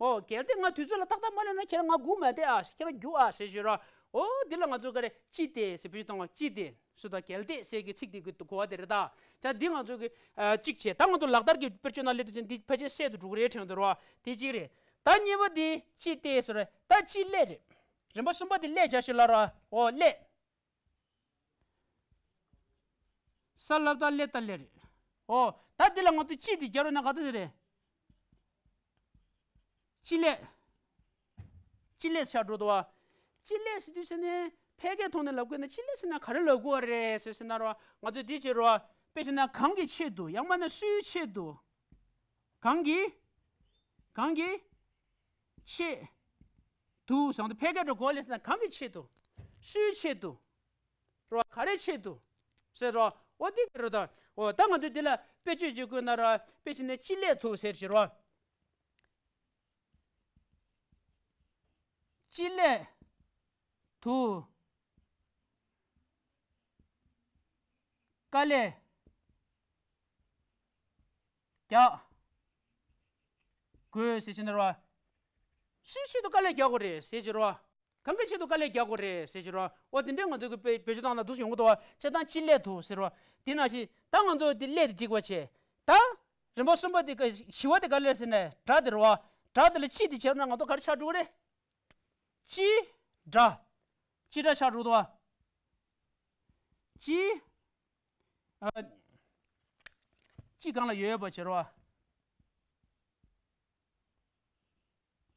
ཨོ་གལ་ཏེ་ང་དུས་ཚོད་ལ་ཏག་ཏག་མ་སླེབས་ན་ཁྱེད་རང་ང་སྒུག་མ་བསྡད་ཨ། ཁྱེད་རང་རྒྱུགས་ཨ་ཟེར་ཞོར་ར། ཨོ་འདི་ལ་ང་ཚོ་ག་རེ་ཅི་སྟེ་ཟེར་བེད་སྤྱོད་གཏོང་བ། ཅི་སྟེ་སུ་དང་གལ་ཏེ་ཟེར་གྱི་ཚིག་དེ་གི་གོ་བ་དེ་རེད་ད། ད་འདི་ང་ཚོ་གི་ཨ་གཅིག་བྱས། ད་ང་ཚོ་ལག་བསྟར་གྱི་དཔེར་བརྗོད་ནང་སླེབས་དུས་ཙམ་འདི་ཕལ་ཆེར་གསལ་དུ་འགྲོ་གི་རེད་དྲན་འདུག་ར། དེ་གཅིག་རེད། ད་གཉིས་པ་འདི་ཅི་སྟེ་ཟེར་རེད། ད་ཅི་སླེབས་རེད། རིམ་པ་གསུམ་པ་འདི་སླེབས་བྱ་ཞིག་ལ་ར། ཨོ་སླེབས། ས་ལབ་ད་སླེབས་ད་སླེབས་རེད། ཨོ་ད་འདི་ལ་ང་ཚོ་ཅི་འདི་རྒྱབ་རོགས་ན་ག་ཚོད་རེད། ཅི་སླེབས། ཅི་སླེབས་ཆགས་འགྲོ་འདུག་བ། ཅི་སླེབས་ཟེར་དུས་ཟེར་ནས་ཕལ་སྐད་ཐོག་ནས་ལབ་དགོས་ན་ཅི་སླེབས་ཟེར་ན་ག་རེ་ལབ་དགོས་བ་རེད་ཟེར་ཟེར་ན་རོ། ང་ཚོས་འདི་བྱེད་རོ། དཔེ་བྱས་ན་གང་གི་ཆེད་དུ། ཡང་མིན་ན་སུའི་ཆེད་དུ། གང་གི། གང་གི་ཆེད་དུ་ཟེར་དུས་ཕལ་སྐད་འགྲོ་གོ་ལེ་ཟེར་ན་གང་གི་ཆེད་དུ། སུའི་ཆེད་དུ། རོ་ག་རེ་ཆེད་དུ། ཟེར་རོ། ཨོ་འདི་གི་རོ་ད། ཨོ་ད་ང་ཚོས་འདི་ལ་དཔེ་བརྗོད་ཅིག་བཀོད་ན་ར། དཔེ་བྱས་ནས་ཅི་སླེབས་འདུག་ཟེར་ཞིག་རོ། ཅི་སླེབས་འདུག་དཀའ་ལས་རྒྱག་དགོས་ཟེར་ཞིག་ན་རོ། སུའི་ཆེད་དུ་དཀའ་ལས་རྒྱག་དགོས་རེད་ཟེར་ཞིག་རོ། གང་གི་ཆེད་དུ་དཀའ་ལས་རྒྱག་དགོས་རེད་ཟེར་ཞིག་རོ། ཨོ་དེ་འདྲའི་ང་ཚོ་གི་བེད་བེད་སྤྱོད་བཏང་ན་འདུག་སེ་ཡོང་གི་འདུག་བ། བྱས་ཙང་ཅི་སླེབས་འདུག་ཟེར་རོ། དེ་ནང་བཞིན་ད་ང་ཚོ་དེ་སླེབས་དེ་འགྲིག་པ་བྱས། ད་རིམ་པ་གསུམ་པ་དེ་ག་བཞི་བ་དེ་ག་ལེར་ཟེར་ནས་སྒྲ་དེ་རེད་བ། སྒྲ་དེ་ལ་ཅི་དེ་བྱས་ན་ང་ཚོ་ག་རེ་ཆགས་འགྲོ་གི་རེད། ཅི་སྒྲ། ཅི་སྒྲ་ཆགས་འགྲོ་གི་འདུག་བ། ཅི། ཨ། ཅི་གང་ལ་ཡོད་ཡོད་པ་བྱེད་རོགས།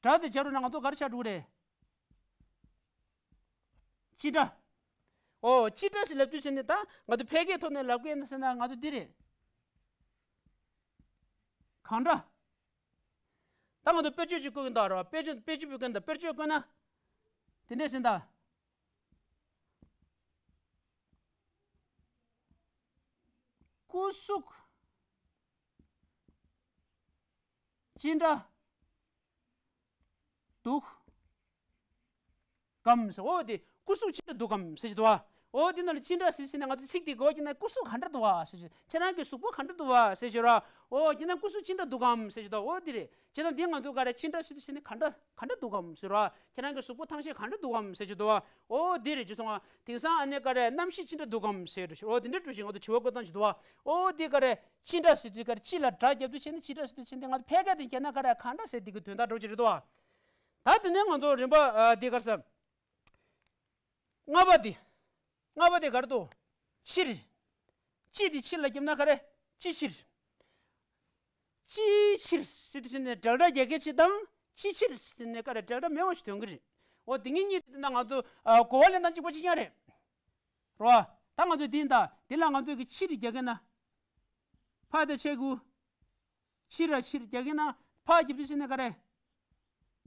སྒྲ་དེ་སྦྱར་རུ་ན་ང་ཚོ་ག་རེ་ཆགས་འགྲོ་གི་རེད། ཅི་སྒྲ། ཨོ་ཅི་སྒྲ་ཟེར་ལབ་དུས་ཟེར་ནས་ད་ང་ཚོ་ཕལ་སྐད་ཐོག་ནས་ལབ་དགོས་ན་ཟེར་ན་ང་ཚོ་འདི་རེད། གང་འདྲ། ད་ང་ཚོ་དཔེར་བརྗོད་ཅིག་བཀོད་ཀྱི་འདུག་ར། དཔེར་བརྗོད་དཔེར་བརྗོད་བཀོད་ཀྱི་འདུག་དཔེར་བརྗོད་བཀོད་ན། དེ་འདྲས་ཟེར་ད། སྐུ་གཟུགས་ཅི་འདྲ་འདུག་གམ་ཟེར། འོ་དེ་སྐུ་གཟུགས་ཅི་འདྲ་འདུག་གམ་ཟེར་གྱི་འདུག་བ། འོ་དེ་ནང་ལ་ཅི་འདྲ་ཟེར་ཟེར་ནས་ང་ཚོ་ཚིག་དེ་གོ་གྱི་ན་སྐུ་གཟུགས་ག་འདྲ་འདུག་བ་ཟེར་གྱི། ཁྱེད་རང་གི་གཟུགས་པོ་ག་འདྲ་འདུག་བ་ཟེར་གྱི་ར། འོ་ཁྱེད་རང་སྐུ་གཟུགས་ཅི་འདྲ་འདུག་གམ་ཟེར་གྱི་འདུག་འོ་དེ་རེད། ཁྱེད་རང་འདི་ང་ཚོ་ག་རེ་ཅི་འདྲ་ཟེར་དུས་ཟེར་ནས་ག་འདྲ་ག་འདྲ་འདུག་གམ་ཟེར་ར། ཁྱེད་རང་གི་གཟུགས་པོ་ཐང་ཤེས་ག་འདྲ་འདུག་གམ་ཟེར་གྱི་འདུག་བ། འོ་འདི་རེད་ཅེས་སོང་བ། དེང་སང་ཨ་ནི་ག་རེ་གནམ་གཤིས་ཅི་འདྲ་འདུག་གམ་ཟེར་འགྲོ་ཞིག་འོ་དེ་འདྲ་འགྲོ་ཞིག་ང་ཚོ་དྲི་བ་བཀོད་སྟངས་ཅིག་འདུག་བ། འོ་འདི་ག་རེ་ཅི་འདྲ་ཟེར་དུས་ག་རེ་ཅི་ལ་སྒྲ་བརྒྱབ་དུས་ཟེར་ནས་ཅི་འདྲ་ཟེར་དུས་ཟེར་ནས་ང་ཚོ་ཕལ་སྐད་དེ་བརྒྱབ་ན་ག་རེ་ག་འདྲ་ཟེར་དེ་གི་དོན་དག་འགྲོ་ཅིག་རེད་ ད་དེ་ནས་ང་ཚོ་རིམ་པ་ཨ་འདི་ག་རེ་ཟེར། ལྔ་པ་འདི། ལྔ་པ་འདི་ག་རེ་འདུག་ཕྱིར། ཅི་འདི་ཕྱིར་ལ་བརྒྱབ་ན་ག་རེ། ཅི་ཕྱིར། ཅིའི་ཕྱིར་ཟེར་དུས་ཙམ་ནས་འབྲེལ་སྒྲ་རྒྱག་མཁན་ཅིག་དང་ཅི་ཕྱིར་ཟེར་ནས་ག་རེ་འབྲེལ་སྒྲ་མེད་པ་ཞིག་ཐོན་གྱི་རེད། འོ་དེ་ངེད་གཉིས་དེ་ན་ང་ཚོ་ཨ་གོ་བ་ལེན་སྟངས་གཅིག་པ་གཅིག་རྐྱང་རེད། རོ། ད་ང་ཚོས་འདི་ཡིན་ད། འདི་ལ་ང་ཚོས་ཀྱི་ཕྱིར་རྒྱག་གི་ན། ཕ་དེ་ཆེ་གུ། ཕྱིར་ར་ཕྱིར་རྒྱག་གི་ན། ཕ་རྒྱབ་དུས་ཟེར་ན་ག་རེ།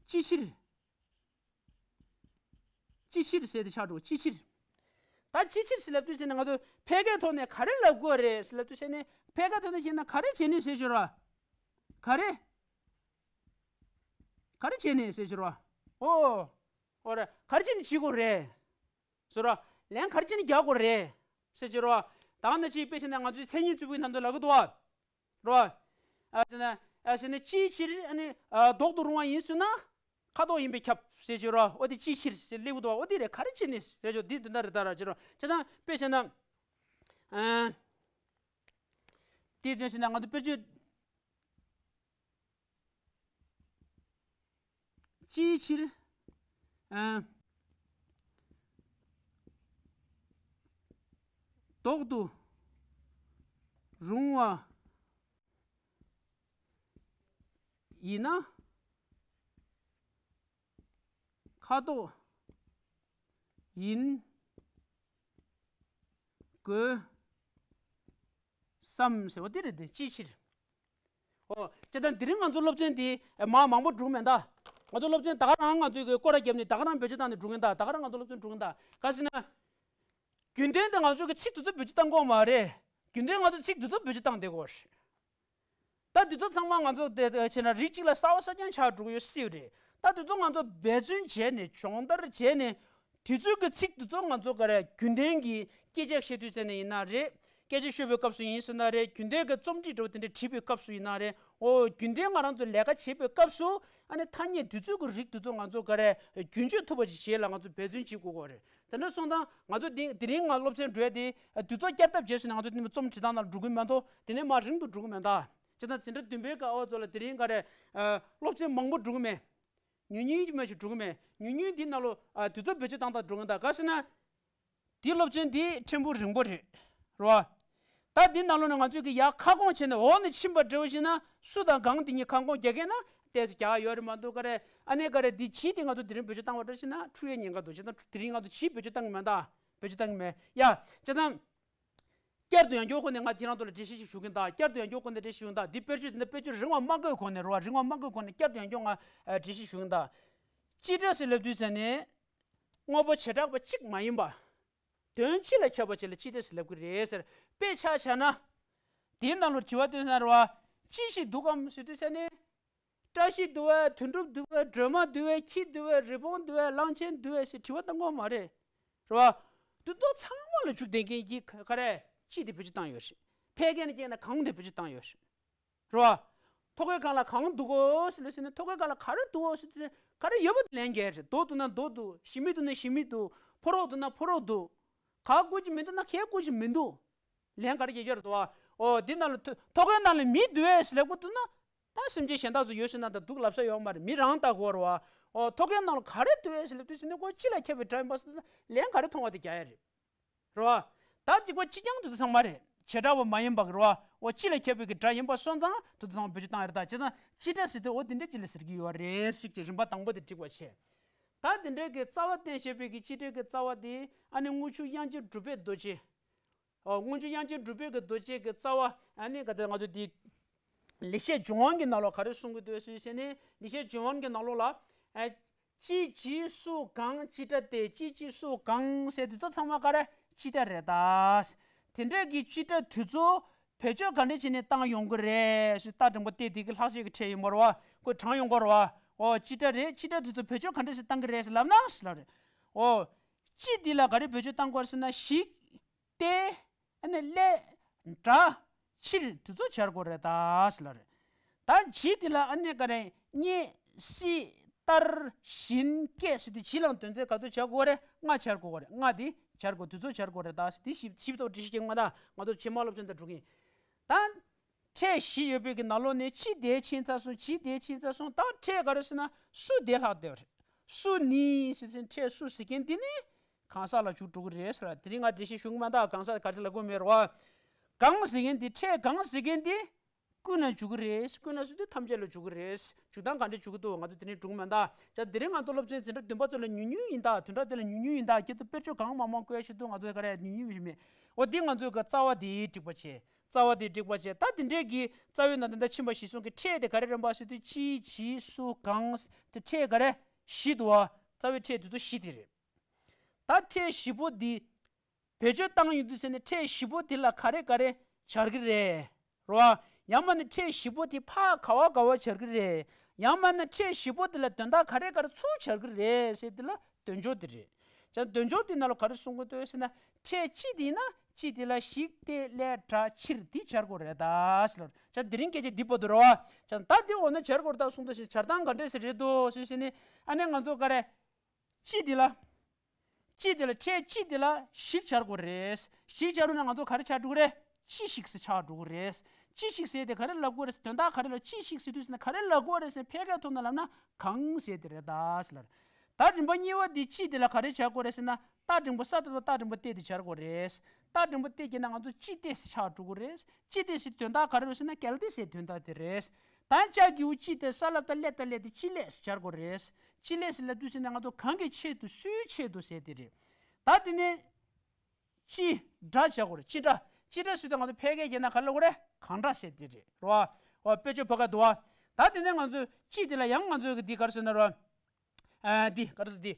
ཅི་ཕྱིར། ཅི་ཕྱིར་ཟེར་དེ་ཆགས་འགྲོ་ཅི་ཕྱིར། ད་ཅི་ཕྱིར་ཟེར་ལབ་དུས་ཟེར་ན་ང་ཚོ་ཕལ་སྐད་ཐོག་ནས་ག་རེ་ལབ་དགོས་རེད་ཟེར་ལབ་དུས་ཟེར་ནས་ཕལ་སྐད་ཐོག་ནས་བཤད་ན་ག་རེ་བྱས་ནས་ཟེར་ཞོར་བ། ག་རེ། ག་རེ་བྱས་ནས་ཟེར་ཞོར་བ། ཨོ། ཨོ་རེད། ག་རེ་བྱས་ནས་བྱེད་དགོས་རེད། ཟེར་བ། ལན་ག་རེ་བྱས་ནས་རྒྱག་དགོས་རེད། ཟེར་ཞོར་བ། ད་ནི་ཅིག་དཔེ་བྱས་ན་ང་ཚོའི་མཚན་ཉིད་གཙོ་བོའི་ནང་དུ་ལབ་ཀྱི་འདུག་བ། རོ། ཨ་ཟེར་ན། ཨ་ཟེར་ན་ཅིའི་ཕྱིར་ཨ་ནི་ཨ་ལྡོག་ཏུ་རུང་བ་ཡིན་ཟེར་ན། ཁ་དོག་ཡིན་པས་ཁྱབ་ཟེར་ཞོར་རོ། འོ་དེ་ཅིའི་ཕྱིར་ཟེར་སླེབས་འདུག་འོ་དེ་རེད་ག་རེ་བྱས་ནས་ཟེར་ཞོར་འདི་དོན་དག་རེད་ད་ར་ཅེ་རོ་ཅེ་དང་དཔེ་བྱས་ན། ཨ། དེ་བྱས་ཟེར་ན་ང་ཚོ་དཔེ་བརྗོད། ཅིའི་ཕྱིར། ཨ། ལྡོག་ཏུ་རུང་བ་ཡིན་ན། ཁ་དོག་ཡིན་དགོས་བསམ་ཟེར་བ་དེ་རེད་དེ་ཅིའི་ཕྱིར། ཨོ། སྤྱིར་བཏང་དེ་རིང་ང་ཚོ་སློབ་ཚན་འདི་མ་མང་པོ་འགྲོ་མེད་ད། ང་ཚོ་སློབ་ཚན་ད་ག་རང་ང་ཚོའི་གི་སྐོར་ར་བརྒྱབ་ནས་ད་ག་རང་བེད་སྤྱོད་བཏང་ནས་འགྲོ་གིན་ད་ད་ག་རང་ང་ཚོ་སློབ་ཚན་འགྲོ་གིན་ད་ག་ཟེར་ན། རྒྱུན་ལྡན་དུ་ང་ཚོ་གི་ཚིག་དེ་ཚོ་བེད་སྤྱོད་བཏང་གི་ཡོད་མ་རེད། རྒྱུན་ལྡན་ང་ཚོ་ཚིག་དེ་ཚོ་བེད་སྤྱོད་བཏང་བསྡད་ཀྱི་ཡོད་རེད། ད་དེ་ཚོ་ཚང་མ་ང་ཚོ་དེ་དེ་བྱས་ན་རིགས་གཅིག་ལ་གསར་པ་གསར་རྐྱང་ཆགས་འགྲོ་གི་ཡོད་སྲིད་རེད། ད་དེ་ཚོ་ང་ཚོ་འབད་བརྩོན་བྱས་ནས་སྦྱོང་བརྡར་བྱས་ནས་དུས་ཚོད་ཀྱི་ཚིག་དེ་ཚོ་ང་ཚོ་ག་རེ་རྒྱུན་ལྡན་གྱི་སྐད་ཆ་བཤད་དུས་ཚེ་ནས་ཡིན་ན་རེད། སྐད་ཆ་ཤོད་པའི་སྐབས་སུ་ཡིན་ཟེར་ན་རེད། རྒྱུན་ལྡན་གྱི་རྩོམ་བྲིས་འདྲ་བོ་དེ་འདྲ་བྲིས་པའི་སྐབས་སུ་ཡིན་ན་རེད། འོ་རྒྱུན་ལྡན་ང་རང་ཚོ་ལས་ཀ་བྱེད་པའི་སྐབས་སུ་ཨ་ནི་ཐ་སྙད་དུས་ཚོད་ཀྱི་རིགས་དེ་ཚོ་ང་ཚོ་ག་རེ་རྒྱུན་སྤྱོད་ཐུབ་པ་ཞིག་བྱེད་ལ་ང་ཚོ་འབད་བརྩོན་བྱེད་དགོས་ཀྱི་རེད། དེ་འདྲ་སོང་ཙང་ང་ཚོ་དེ་དེ་རིང་ང་སློབ་ཚན་འགྲོ་ཡ་དེ་དུས་ཚོད་བསྐྱར་ལྡབ་བྱས་སོང་ན་ང་ཚོ་དེ་ནས་རྩོམ་བྲིས་སྟངས་ནང་འགྲོ་གི་མ་གཏོགས་དེ་ནས་མར་རིང་དུ་འགྲོ་གི་མེད་ད། བྱས་ཙང་འཛིན་གྲྭ་བདུན་པའི་སྐབས་འོ་ཚོ་ལ་དེ་རིང་ག་རེ་སློབ་ཚན་མང་པོ་འགྲོ་གི་མེད། ཉུང་ཉུང་ཅིག་མ་ཞིག་འགྲོ་གི་མེད། ཉུང་ཉུང་འདི་ནང་ལོ་དུས་ཚོད་བེད་སྤྱོད་བཏང་སྟངས་འགྲོ་གི་ད་ག་ཟེར་ན། འདི་སློབ་ཚན་འདི་ཕྲན་བུ་རིང་པོ་རེད། རེད་བ། ད་འདི་ནང་ལོ་ནས་ང་ཚོས་ཀྱི་ཡར་ཁ་སྐོང་བྱས་ནས་འོག་ནས་ཕྱིན་པ་འདྲ་བོ་ཞིག་ན་སུ་དང་གང་འདི་གཉིས་ཁ་སྐོང་རྒྱག་མཁན་ན་ཏོག་ཙམ་རྒྱག་ཡོད་རེད་མ་གཏོགས་ག་རེ་ཨ་ནེ་ག་རེ་འདི་ཇི་དེ་ང་ཚོ་དེ་རིང་བེད་སྤྱོད་བཏང་བ་འདྲ་ཞིག་ན་འཁྲུལ་ཡས་ཉེན་ཁ་འདུག་བྱས་ཙང་དེ་རིང་ང་ཚོ་ཇི་བེད་སྤྱོད་བཏང་གི་མེད་ད། བེད་སྤྱོད་བཏང་གི་མེད་ཡ། བྱས་ཙང་། བསྐྱར་དུ་ཡང་བསྐྱར་ཁོ་ནས་ང་དེ་རང་ཚོ་ལ་འགྲེལ་བཤད་ཞིག་ཞུ་གིན་ད། བསྐྱར་དུ་ཡང་བསྐྱར་ཁོ་ནས་འགྲེལ་བཤད་ཞུ་གིན་ད། འདི་དཔེར་བརྗོད་འདི་འདྲ་དཔེར་བརྗོད་རིང་བ་མ་བཀོད་གོང་ནས་རེད་བ། རིང་བ་མ་བཀོད་གོང་ནས་བསྐྱར་དུ་ཡང་བསྐྱར་ང་འགྲེལ་བཤད་ཞུ་གིན་ད། སྤྱི་སྒྲ་ཟེར་ལབ་དུས་ཙམ་ནས། དངོས་པོ་བྱེ་བྲག་པ་གཅིག་མ་ཡིན་པ། དོན་སྤྱི་ལ་ཁྱབ་པ་ཅིག་ལ་སྤྱི་སྒྲ་ཟེར་ལབ་ཀྱི་རེད་ཟེར། དཔེ་ཆ་བཞག་ན། དེའི་ནང་ལ་དྲི་བ་བཏོན་ན་རེད་བ། ཅི་ཞིག་འདུག་གམ་ཟེར་དུས་ཙམ་ནས། བཀྲ་ཤིས་འདུག་བས། དོན་གྲུབ་འདུག་བས། སྒྲོལ་མ་འདུག་བས། ཁྱི་འདུག་བས། རི་བོང་འདུག་བས། གླང་ཆེན་འདུག་བས་ཟེར་དྲི་བ་བཏང་གི་ཡོད་མ་རེད། རེད་བ། འདི་ཚོ་ཚང་མ་ལ་འཇུག་བསྡད་མཁན་གྱི་ག་ག་རེ་ཅི་དེ་བེད་སྤྱོད་བཏང་ཡོད་རེད། ཕལ་སྐད་ནས་བཤད་ན་གང་དེ་བེད་སྤྱོད་བཏང་ཡོད་རེད། རེད་བ། ཐོག་ཁའི་སྒང་ལ་གང་འདུག་གོ་ཟེར་ལབ་ཟེར་ན་ཐོག་ཁའི་སྒང་ལ་ག་རེ་འདུག་གོ་ཟེར་ཟེར་ག་རེ་ཡོད་པ་དེ་ལན་རྒྱག་རེད། རྡོ་འདུག་ན་རྡོ་འདུག་ཞི་མི་འདུག་ན་ཞི་མི་འདུག་ཕོ་རོག་འདུག་ན་ཕོ་རོག་འདུག་ག་དགོས་ཀྱི་མི་འདུག་ན་ག་དགོས་ཀྱི་མི་འདུག་ལན་ག་རེ་རྒྱག་རྒྱུ་རེད་དོ། ཨོ་འདི་ནང་ལ་ཐོ་ཐོག་ཁའི་ནང་ལ་མི་འདུག་ཨེ་ཟེར་ལབ་དགོས་འདུག་ན། ད་སེམས་ཅན་གཞན་དག་ཚོ་ཡོད་ཟེར་ན་ད་སྡུག་ལབ་ས་ཡོད་མ་རེད། མི་རང་ལྟ་དགོས་རེད་བ། ཨོ་ཐོག་ཁའི་ནང་ལ་ག་རེ་འདུག་ཨེ་ཟེར་ལབ་དུས་ཟེར་ན་ཁོ་སྤྱི་ལ་ཁྱབ་པའི་སྒྲ་ཡིན་པ་སོང་ན་ལན་ག་རེ་མཐོང་བ་དེ་རྒྱག་ཡ་རེད། རེད་བ། ད་གཅིག་པ་གཅིག་རྐྱང་དུ་ཚང་མ་རེད། བྱེ་བྲག་པ་མ་ཡིན་པ་གི་རེད་བ། ཨོ་སྤྱི་ལ་ཁྱབ་པའི་གི་སྒྲ་ཡིན་པ་སོང་ཙང་དུ་ཚང་མ་བེད་སྤྱོད་བཏང་ཡ་རེད། ད་བྱས་ཙང་སྤྱི་སྒྲ་ཟེར་དུས་ཨོ་དེ་འདྲ་ཅིག་ལ་ཟེར་གི་ཡོད་རེད་ཟེར་གྱི་རིམ་པ་དང་པོ་དེ་འགྲིག་པ་བྱས། ད་དེ་འདྲའི་གི་རྩ་བ་བསྟན་བཞག་པའི་གི་སྤྱི་སྒྲ་གི་རྩ་བ་དེ་ཨ་ནི་དངུལ་ཆུ་དབྱངས་ཅན་གྲུབ་པའི་རྡོ་རྗེ། ཨོ་སྔོན་བྱོན་དབྱངས་ཅན་གྲུབ་པའི་གི་རྡོ་རྗེ་གི་རྩ་བ་ཨ་ནི་ག་དེ་ང་ཚོ་འདི་ལེགས་བཤད་ལྗོན་དབང་གི་ནང་ལོགས་ག་རེ་གསུང་གི་འདུག་ཟེར་ཟེར་ནས་ལེགས་བཤད་ལྗོན་དབང་གི་ནང་ལོགས་ལ་ཨ་ཅི་ཇི་སུ་གང་སྤྱི་སྒྲ་སྟེ་ཅི་ཅི་སུ་གང་ཟེར་དེ་ཚོ་ཚང་མ་ག་རེ་སྤྱི་སྒྲ་རེད་ད། དེ་འདྲ་གི་སྤྱི་སྒྲ་དེ་ཚོ་བེད་སྤྱོད་ག་འདྲ་བྱས་ནས་བཏང་ཡོང་གི་རེད་ཟེར་རྟ་འགྲེང་པོ་སྟེ་དེ་གི་ལྷག་བཅས་ཀྱི་ཕྲད་ཡིན་པ་རེད་བ། ཁོས་དྲངས་ཡོང་གི་རེད་བ། ཨོ་སྤྱི་སྒྲ་རེད། སྤྱི་སྒྲ་དེ་ཚོ་བེད་སྤྱོད་ག་འདྲ་ཞིག་བཏང་གི་རེད་ཟེར་ལབ་ན་ཟེར་ལབ་རེད། ཨོ། སྤྱི་འདི་ལ་ག་རེ་བེད་སྤྱོད་བཏང་དགོས་ཟེར་ན་ཞིག་སྟེ། ཨ་ནི་སླད། འདྲ། ཕྱིར་དེ་ཚོ་སྦྱར་དགོས་རེད་ད་ཟེར་ལབ་རེད། ད་ཇི་འདི་ལ་ཨ་ནི་ག་རེ་རྙེད་སྲིད་ལྟར་བཞིན་སྐད་ཟེར་དུས་ཇི་ལའང་དོན་ཚན་ག་ཚོད་སྦྱར་དགོས་རེད། ལྔ་སྦྱར་དགོས་རེད། ལྔ་འདི་སྦྱར་དགོས་དེ་ཚོ་སྦྱར་དགོས་རེད་ད་ཟེར་འདི་ཞིབ་ཞིབ་ཏོག་འགྲེལ་བཤད་ཀྱི་མ་ད་ང་ཚོ་ཕྱི་མ་སློབ་ཚན་དུ་འགྲོ་གིན། ད། ཕྲད་བཞི་ཡོད་པའི་གི་ནང་ལོགས་ནས་གཅིག་དེ་ཕྱིན་ཚར་སོང་། གཅིག་དེ་ཕྱིན་ཚར་སོང་། ད་ཕྲད་ག་རེ་ཟེར་ན་སུ་དེ་ལྷག་བསྡད་པ་རེད། སུ་ནི་ཟེར་ཚེ་ཕྲད་སུ་ཟེར་མཁན་དེ་ནི་གང་ཟག་ལ་འཇུག་འགྲོ་གི་རེད་ཟེར་བ། དེ་རིང་ང་འགྲེལ་བཤད་ཞུ་གི་མ་གཏོགས་གང་ཟག་ག་རེ་ལབ་དགོས་མེད་རེད་བ། གང་ཟེར་མཁན་དེ་ཕྲད་གང་ཟེར་མཁན་དེ་ཀུན་ལ་འཇུག་གི་རེད། ཀུན་ལ་ཟེར་དུས་ཐམས་ཅད་ལ་འཇུག་གི་རེད། འཇུག་སྟངས་ག་འདྲ་འཇུག་གི་འདུག་ང་ཚོ་དེ་ནས་འགྲོ་གི་མ་གཏོགས། ད་དེ་རིང་ང་ཚོ་སློབ་ཚན་འཛིན་གྲྭ་བདུན་པ་ཚོ་ལ་ཉུང་ཉུང་ཡིན་ད། བདུན་ཕྲག་དེ་ལ་ཉུང་ཉུང་ཡིན་ད། ཁྱེད་ཚོ་དཔེར་བརྗོད་གང་མང་མང་བཀོད་ཤོག་དུས་ང་ཚོ་ག་རེ་ཉུང་ཉུང་ཞིག་མེད། འོ་དེ་ང་ཚོ་གི་རྩ་བ་དེ་འགྲིག་པ་བྱས། རྩ་བ་དེ་འགྲིག་པ་བྱས། ད་དེ་འདྲས་ཀྱི་རྩ་བའི་ནང་དོན་ད་ཕྱིན་པ་གཞིར་བཟུང་གི་ཕྲད་དེ་ག་རེ་རེད་པ་ཟེར་དུས་གཅིག་གཅིག་སུ་གང་དེ་ཕྲད་ག་རེ་བཞི་འདུག་བ། རྩ་བའི་ཕྲད་དེ་ཚོ་བཞི་དེ་རེད། ད་ཕྲད་བཞི་པོ་འདི་བེད་སྤྱོད་བཏང་ཡོང་དུས་ཟེར་ནས་ཕྲད་བཞི་པོ་དེ་ལ་ག་རེ་ག་རེ་སྦྱར་གི་རེད། རེད་བ། ཡང་མིན་ན་ཕྲད་བཞི་པོ་དེ་ཕར་ག་བ་ག་བ་སྦྱར་གི་རེད། ཡང་མིན་ན་ཕྲད་བཞི་པོ་དེ་ལ་དོན་དག་ག་རེ་ག་རེ་ཚུར་སྦྱར་གི་རེད་ཟེར་དེ་ལ་དོན་སྦྱོར་དེ་རེད། ཅང་དོན་སྦྱོར་དེ་ནང་ལ་ག་རེ་གསུང་གི་འདུག་ཟེར་ན། ཕྲད་གཅིག་དེ་ཡིན་ན་གཅིག་དེ་ལ་ཞིག་སྟེ་ལས་སྒྲ་ཕྱིར་དེ་སྦྱར་དགོས་རེད་ད་ཟེར་ལ། ཅང་དེ་རིང་སྐད་ཆ་འདི་པོ་འདུག་རེད་བ། ཅང་ད་འདི་འོ་ན་སྦྱར་དགོས་རེད་ད་གསུང་འདུག་ཟེར། སྦྱར་སྟངས་ག་འདྲས་ཟེར་རེད་འདུག་ཟེར་ཟེར་ནས། ཨ་ནི་ང་ཚོ་ག་རེ། གཅིག་དེ་ལ། གཅིག་དེ་ལ་ཕྲད་གཅིག་དེ་ལ་ཞིག་སྦྱར་དགོས་རེད། ཞིག་སྦྱར་རུང་ན་ང་ཚོ་ག་རེ་ཆགས་འགྲོ་གི་རེད། ཅི་ཞིག་ཟེར་ཆགས་འགྲོ་གི་རེད། ཅི་ཞིག་ཟེར་དེ་ག་རེ་ལབ་དགོས་རེད། དོན་དག་ག་རེ་ལ་ཅི་ཞིག་ཟེར་དུས་ཟེར་ན་ག་རེ་ལབ་དགོས་རེད་ཟེར་ན། ཕལ་སྐད་ཐོག་ནས་ལབ་ན་གང་ཟེར་དེ་རེད་ད་ཟེར་ལ། ད་རིམ་པ་གཉིས་པ་དེ་གཅིག་དེ་ལ་ག་རེ་སྦྱར་དགོས་རེད་ཟེར་ན། རྟགས་འབྲིང་པོ་ས་ཏ་བཏགས་རྟགས་འབྲིང་པོ་ཏེ་དེ་སྦྱར་དགོས་རེད། རྟགས་འབྲིང་པོ་ཏེ་སྦྱར་ན་ང་ཚོ་ཅི་སྟེ་ཟེར་ཆགས་འགྲོ་གི་རེད། ཅི་སྟེ་ཟེར་དོན་དག་ག་རེ་རེད་ཟེར་ན་གལ་ཏེ་ཟེར་དོན་དག་དེ་རེད། ད་ལྕགས་ཀྱི་འུ་ཅི་སྟེ་ས་ལ་བཏགས་སླེ་ཏ་སླེ་དེ་ཅི་སླེ་ཟེར་སྦྱར་དགོས་རེད། ཅི་སླེ་ཟེར་ལབ་དུས་ཟེར་ན་ང་ཚོ་གང་གི་ཆེད་དུ་སུའི་ཆེད་དུ་ཟེར་དེ་རེད། ད་དེ་ནས་ཅི་སྒྲ་བྱ་དགོས་རེད། ཅི་སྒྲ། ཅི་སྒྲ་ཟེར་དུས་ང་ཚོ་ཕལ་སྐད་བརྒྱབ་ན་ག་རེ་ལབ་དགོས་རེད། གང་སྒྲ་ཟེར་དེ་རེད། རེད་བ། འོ་དཔེ་བརྗོད་ཕ་ག་འདུག་བ། ད་དེ་ནས་ང་ཚོ་ཅི་དེ་ལ་ཡང་ང་ཚོ་གི་འདི་ག་རེ་ཟེར་ན་རེད་བ། ཨ་འདི་ག་རེ་ཟེར་འདི།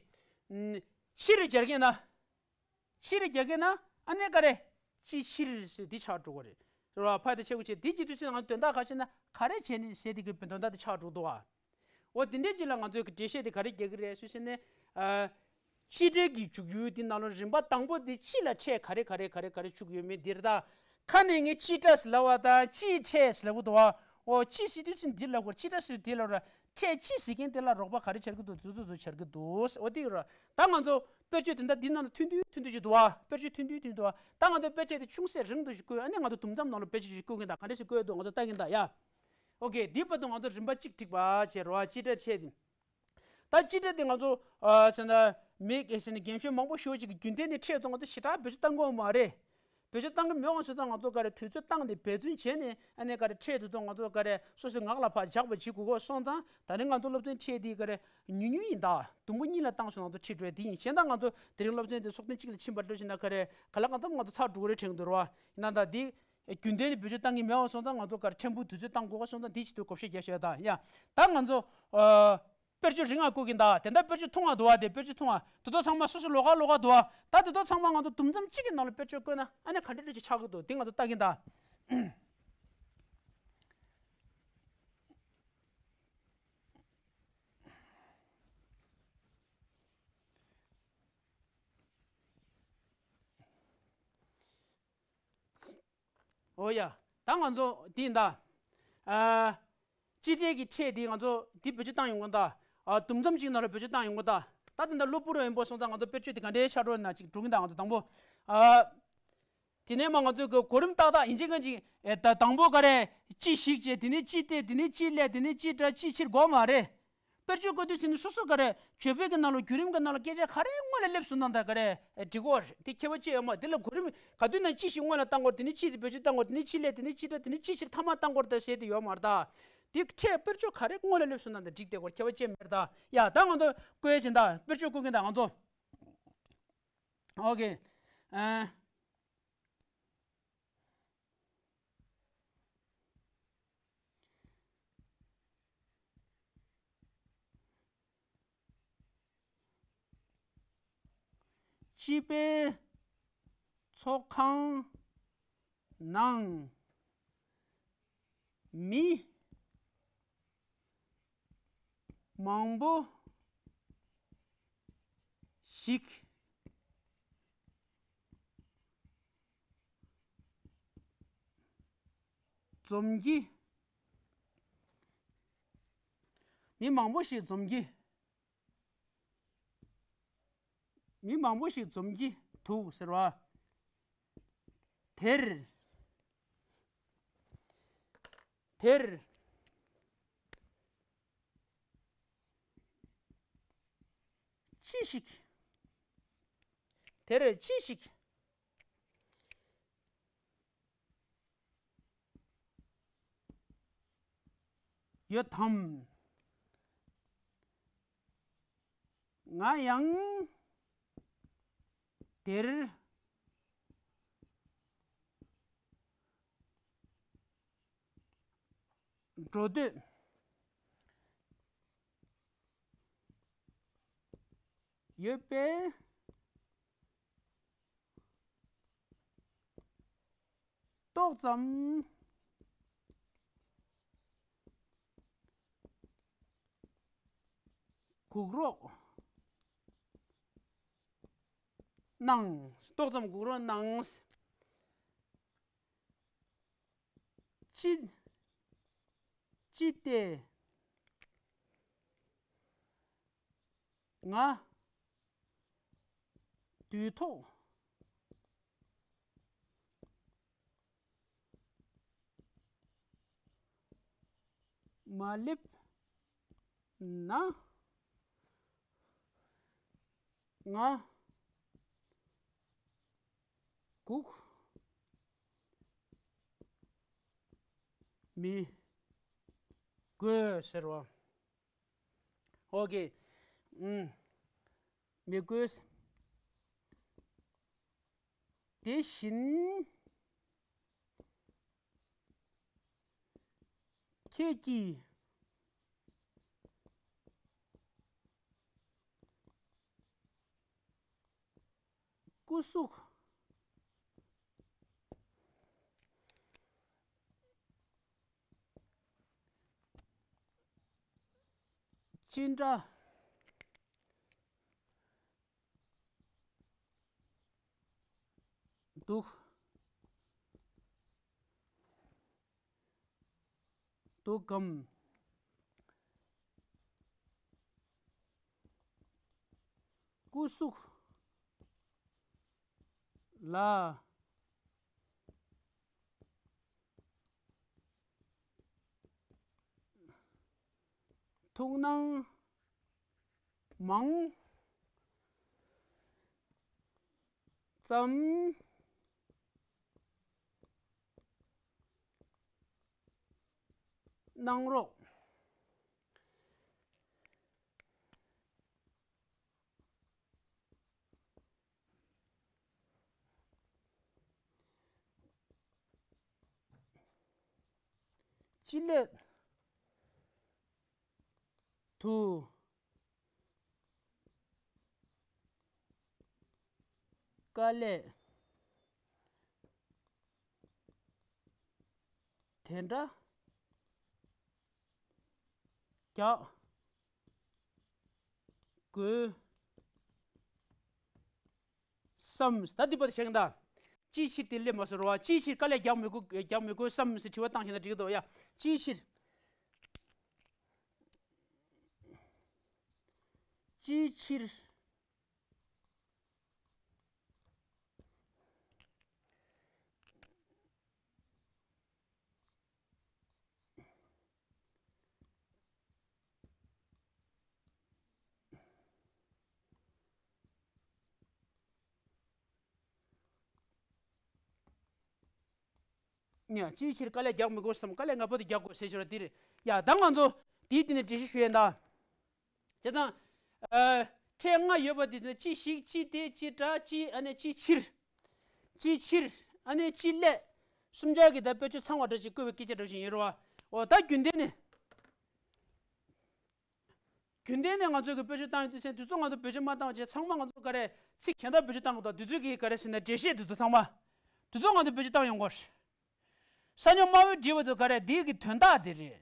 ཕྱིར་སྦྱར་གྱི་ན། ཕྱིར་རྒྱག་གི་ན་ཨ་ནི་ག་རེ། ཅི་ཕྱིར་ཟེར་འདི་ཆགས་འགྲོ་གི་རེད། རེད་བ། ཕ་དེ་ཆེ་གུ་ཆེ་འདི་གྱི་དུས་ཚོད་ནང་དོན་དག་ག་ཤེ་ན་ག་རེ་བྱས་ནས་ཟེར་དེ་གི་དོན་དག་དེ་ཆགས་འགྲོ་འདུག་བ། འོ་དེ་འདྲའི་རྗེས་ལ་ང་ཚོས་གི་འགྲེལ་བཤད་དེ་ག་རེ་རྒྱག་གི་རེད་ཟེར་ཟེར་ནས། ཨ། སྤྱི་སྒྲ་གི་འཇུག་ཡུལ་དེ་ནང་ལོ་རིམ་པ་དང་པོ་དེ་སྤྱི་ལ་ཕྲད་ག་རེ་ག་རེ་ག་རེ་ག་རེ་བཅུག་ཡོད་མེད་འདིར་ད། ཁ་ནས་ངས་སྤྱི་སྒྲ་ཟེར་ལབ་པ་དང་སྤྱི་ཕྲད་ཟེར་ལབ་གི་འདུག་བ། འོ་སྤྱི་ཟེར་དུས་ཚོད་འདི་ལབ་དགོས། སྤྱི་སྒྲ་ཟེར་དུས་དེ་ལབ་ར། ཕྲད་ཅི་ཟེར་མཁན་དེ་ལ་རོགས་པ་ག་རེ་བྱེད་ཀྱི་འདུག་འདུག་འདུག་འདུག་བྱེད་ཀྱི་འདུག་འོ་དེ་ཡོད་ར། ད་ང་ཚོ་དཔེར་བརྗོད་དེ་འདྲ་འདི་ནང་ལ་ཐུང་ཐུང་ཐུང་ཐུང་ཞིག་འདུག་བ། དཔེར་བརྗོད་ཐུང་ཐུང་ཐུང་ཐུང་འདུག་བ། ད་ང་ཚོ་དཔེར་བརྗོད་དེ་ཅུང་ཟད་རིང་ཐུང་ཞིག་བཀོད། ཨ་ནི་ང་ཚོ་དུམ་མཚམས་ནང་ལ་དཔེར་བརྗོད་ཞིག་བཀོད་གི་ཡིན། ད་ག་འདྲ་ཞིག་བཀོད་འདུག་ང་ཚོ་ལྟ་གི་ཡིན་ད་ཡ། ཨོ་ཀེ། འདིའི་བར་དུ་ང་ཚོ་རིམ་པ་གཅིག་ཁྲིད་པ་བྱེད་རོགས། སྤྱི་སྒྲ་ཕྲད་དེ། ད་སྤྱི་སྒྲ་དེ་ང་ཚོ་ཨ་ཟེར་ན་མི་ཟེར་ན་རྒན་གཞོན་མང་པོ་ཞེ་པོ་ཅིག་གི་རྒྱུན་ལྡན་ནས་ཕྲད་དུ་ང་ཚོ་ཞེ་དྲག་བེད་སྤྱོད་བཏང་གི་ཡོད་མ་རེད། བེད་སྤྱོད་བཏང་གི་མེད་པ་སོང་ཙང་ང་ཚོ་ག་རེ་དུས་ཚོད་བཏང་སྟེ་འབད་བརྩོན་བྱས་ནས་ཨ་ནི་ག་རེ་ཕྲད་དེ་ཚོ་ང་ཚོ་ག་རེ་སོ་སོའི་ངག་ལ་ཕར་འཇགས་པ་བྱེད་དགོས་ཀྱི་སོང་ཙང་། ད་ནི་ང་ཚོ་སློབ་ཚན་ཕྲད་དེ་ག་རེ་ཉུང་ཉུང་ཡིན་ད། དུམ་བུ་གཉིས་ལ་བཏང་སོང་ང་ཚོ་ཁྲིད་འགྲོ་ཡ་དེ་ཡིན། གཞན་དག་ང་ཚོ་དེ་རིང་སློབ་ཚན་དེ་ཚོགས་ཐེངས་གཅིག་ལ་ཕྱིན་པ་འགྲོ་བཞིན་ན་ག་རེ་ག་ལ་གང་འཚམ་ང་ཚོ་ཚར་འགྲོ་གི་རེད་དྲན་གྱི་འདུག་ར་བ། ཡིན་ན་ད་དེ་རྒྱུན་ལྡན་ནས་བེད་སྤྱོད་བཏང་གི་མེད་པ་སོང་ཙང་ང་ཚོ་ག་རེ་ཕྲན་བུ་དུས་ཚོད་བཏང་དགོས་ཀྱི་སོང་ཙང་དེ་ཆེད་དུ་བགོ་བཤའ་རྒྱག་ཤོག་ད་ཡ། ད་ང་ཚོ་ཨ། དཔེར་བརྗོད་རིང་ང་བཀོད་ཀྱིན་གདའ། དེ་འདྲ་དཔེར་བརྗོད་ཐུང་བ་འདུག་བ། དེ་དཔེར་བརྗོད་ཐུང་བ་དེ་ཚོ་ཚང་མ་སོ་སོ་ལོགས་ཀ་ལོགས་ཀ་འདུག་བ། ད་དེ་ཚོ་ཚང་མ་ང་ཚོ་དུམ་མཚམས་གཅིག་གི་ནང་ལ་དཔེར་བརྗོད་བཀོད་ན་ཨ་ནི་ག་འདྲ་འདྲ་ཅིག་ཆགས་ཀྱི་འདུག་དེ་ང་ཚོ་ལྟ་གིན་གདའ། འོ་ཡ། ད་ང་ཚོ་འདི་ཡིན་ད། ཨ། སྤྱི་སྒྲ་གི་ཕྲད་འདི་ང་ཚོ་འདི་བེད་སྤྱོད་བཏང་ཡོང་གི་ཡིན་ད། ཨ། དུམ་མཚམས་གཅིག་ནང་ལ་བེད་སྤྱོད་བཏང་ཡོང་གི་ཡིན་ད། ད་དེ་འདྲ་གློ་བུར་ཡིན་པ་སོང་ཙང་ང་ཚོ་དཔེར་བརྗོད་དེ་ག་འདྲའི་ཤར་འགྲོ་ན་ཅིག་འགྲོ་གི་ཡིན་ད། ང་ཚོ་དང་པོ། ཨ། དེ་ནས་མ་ང་ཚོ་གི་གོ་རིམ་ཏག་ཏག་ཡིན་གཅིག་མིན་གཅིག་ཨེ། ད་དང་པོ་ག་རེ། ཅི་ཞིག་བྱས། དེ་ནས་ཅི་སྟེ། དེ་ནས་ཅི་སླེབས། དེ་ནས་ཅི་སྒྲ། ཅི་ཕྱིར་དགོས་མ་རེད། དཔེར་བརྗོད་བཀོད་དུས་ཚེ་ནི་སོ་སོ་ག་རེ། བརྗོད་པའི་གི་ནང་ལ་བརྒྱུད་རིམ་གི་ནང་ལ་སྐད་ཆ་ག་རེ་སྔོན་ལ་སླེབས་སོང་ན་ད་ག་རེ་འགྲིག་གོ་རེད། དེ་ཁྱད་པར་ཅི་ཡོད་མ་རེད། དེ་ལ་གོ་རིམ་ག་དུས་ན་ཅི་ཞིག་སྔོན་ལ་བཏང་དགོས། དེ་ནས་ཅི་དེ་བེད་སྤྱོད་བཏང་དགོས། དེ་ནས་ཅི་སླེབས། དེ་ནས་ཅི་སྒྲ། དེ་ནས་ཅི་ཕྱིར་མཐའ་མ་བཏང་དགོས་ད་ཟེར་དེ་ཡོད་མ་རེད་ད། དེ་ཁྲིད་དཔེར་བརྗོད་ག་རེ་སྔོན་ལ་སླེབས་སོང་ན་ད་འགྲིག་དེ་གོ་ཁྱད་པར་ཅི་མེད་ད། ཡ་ད་ང་ཚོ་བཀོད་ཡ་ཕྱིན་ད། དཔེར་བརྗོད་བཀོད་གིན་ད་ང་ཚོ། ཨོ་ཀེ། ཨ། སྤྱི་པའི་ཚོགས་ཁང་ནང་མི་མང་པོ་ཞིག་འཛོམས་ཀྱི། མི་མང་པོ་ཞིག་འཛོམས་ཀྱི། མི་མང་པོ་ཞིག་འཛོམས་ཀྱི་འདུག་ཟེར་བ། དེར། དེར་ཅི་ཞིག་དེར་ཅི་ཞིག་ཡོད་དམ། ང་ཡང་དེར་འགྲོ་འདོད་ཡོད་པས། ཏོག་ཙམ་སྒུག་རོགས་གནང་། ཏོག་ཙམ་སྒུག་རོགས་གནང་། ཅི། ཅི་སྟེ། ང་དུས་ཐོག་མ་སླེབས་ན། ང་སྒུག་མི་དགོས་ཟེར་བ། ཨོ་ཀེ། ཨུམ། མི་དགོས། དེ་བཞིན་ཁྱེད་ཀྱིས་སྐུ་གཟུགས་ཅི་འདྲ་འདུག་འདུག་གམ། སྐུ་གཟུགས་ལ་ཐུགས་སྣང་མང་ཙམ་གནང་རོགས། ཅི་སླད་དུ་དཀའ་ལས་དེ་འདྲ་རྒྱག་དགོས་བསམ། ད་འདི་པར་བཤད་ཀྱི་ད། ཅིའི་ཕྱིར་དེ་སླེབས་མ་སོང་རོ་བ། ཅིའི་ཕྱིར་དཀའ་ལས་རྒྱག་མི་དགོས་རྒྱག་མི་དགོས་བསམ་ཟེར་དྲི་བ་བཏང་ཤེ་ན་འགྲིག་གི་འདུག་ཡ། ཅིའི་ཕྱིར། ཅིའི་ཕྱིར། ཡ། ཅིའི་ཕྱིར་དཀའ་ལས་རྒྱག་མི་དགོས་སམ། དཀའ་ལས་ང་བོ་དེ་རྒྱག་དགོས་ཟེར་ཞོར་དེ་རེད་ཡ། ད་ང་ཚོ་དེའི་སྟེང་ནས་འགྲེལ་བཤད་ཞུ་ཡས་ད། བྱས་ཙང་། ཨ། ཕྲད་ལྔ་ཡོད་པ་དེ་ཚོ་ཅི་ཞིག་ཅི་སྟེ་ཅི་འདྲ་ཅི་ཨ་ནི་ཅི་ཕྱིར། ཅི་ཕྱིར་ཨ་ནི་ཅི་སླད། གསུམ་ཆར་གྱི་ད་དཔེ་བརྗོད་ཚང་བ་འདྲ་ཅིག་བཀོད་པའི་སྐད་ཆ་འདྲ་ཅིག་ཡིན་རོ་བ། འོ་ད་རྒྱུན་ལྡན་ནས། རྒྱུན་ལྡན་ནས་ང་ཚོ་གི་དཔེ་བརྗོད་བཏང་ཡོང་དུས་ཚེ་དེ་ཚོ་ང་ཚོ་བེད་སྤྱོད་མ་བཏང་བ་བྱས་ཚང་མ་ང་ཚོ་ག་རེ་ཚིག་གཞན་དག་བེད་སྤྱོད་བཏང་དགོས་དང་དེ་ཚོ་གི་ག་རེ་ཟེར་ན་འགྲེལ་བཤད་དེ་ཚོ་ཚང་མ། དེ་ཚོ་ང་ཚོ་བེད་སྤྱོད་བཏང་ཡོང་དགོས། ས་མཉམ་དམའ་བོའི་འབྲི་བ་དེ་ག་རེ་དེའི་གི་དོན་དག་དེ་རེད།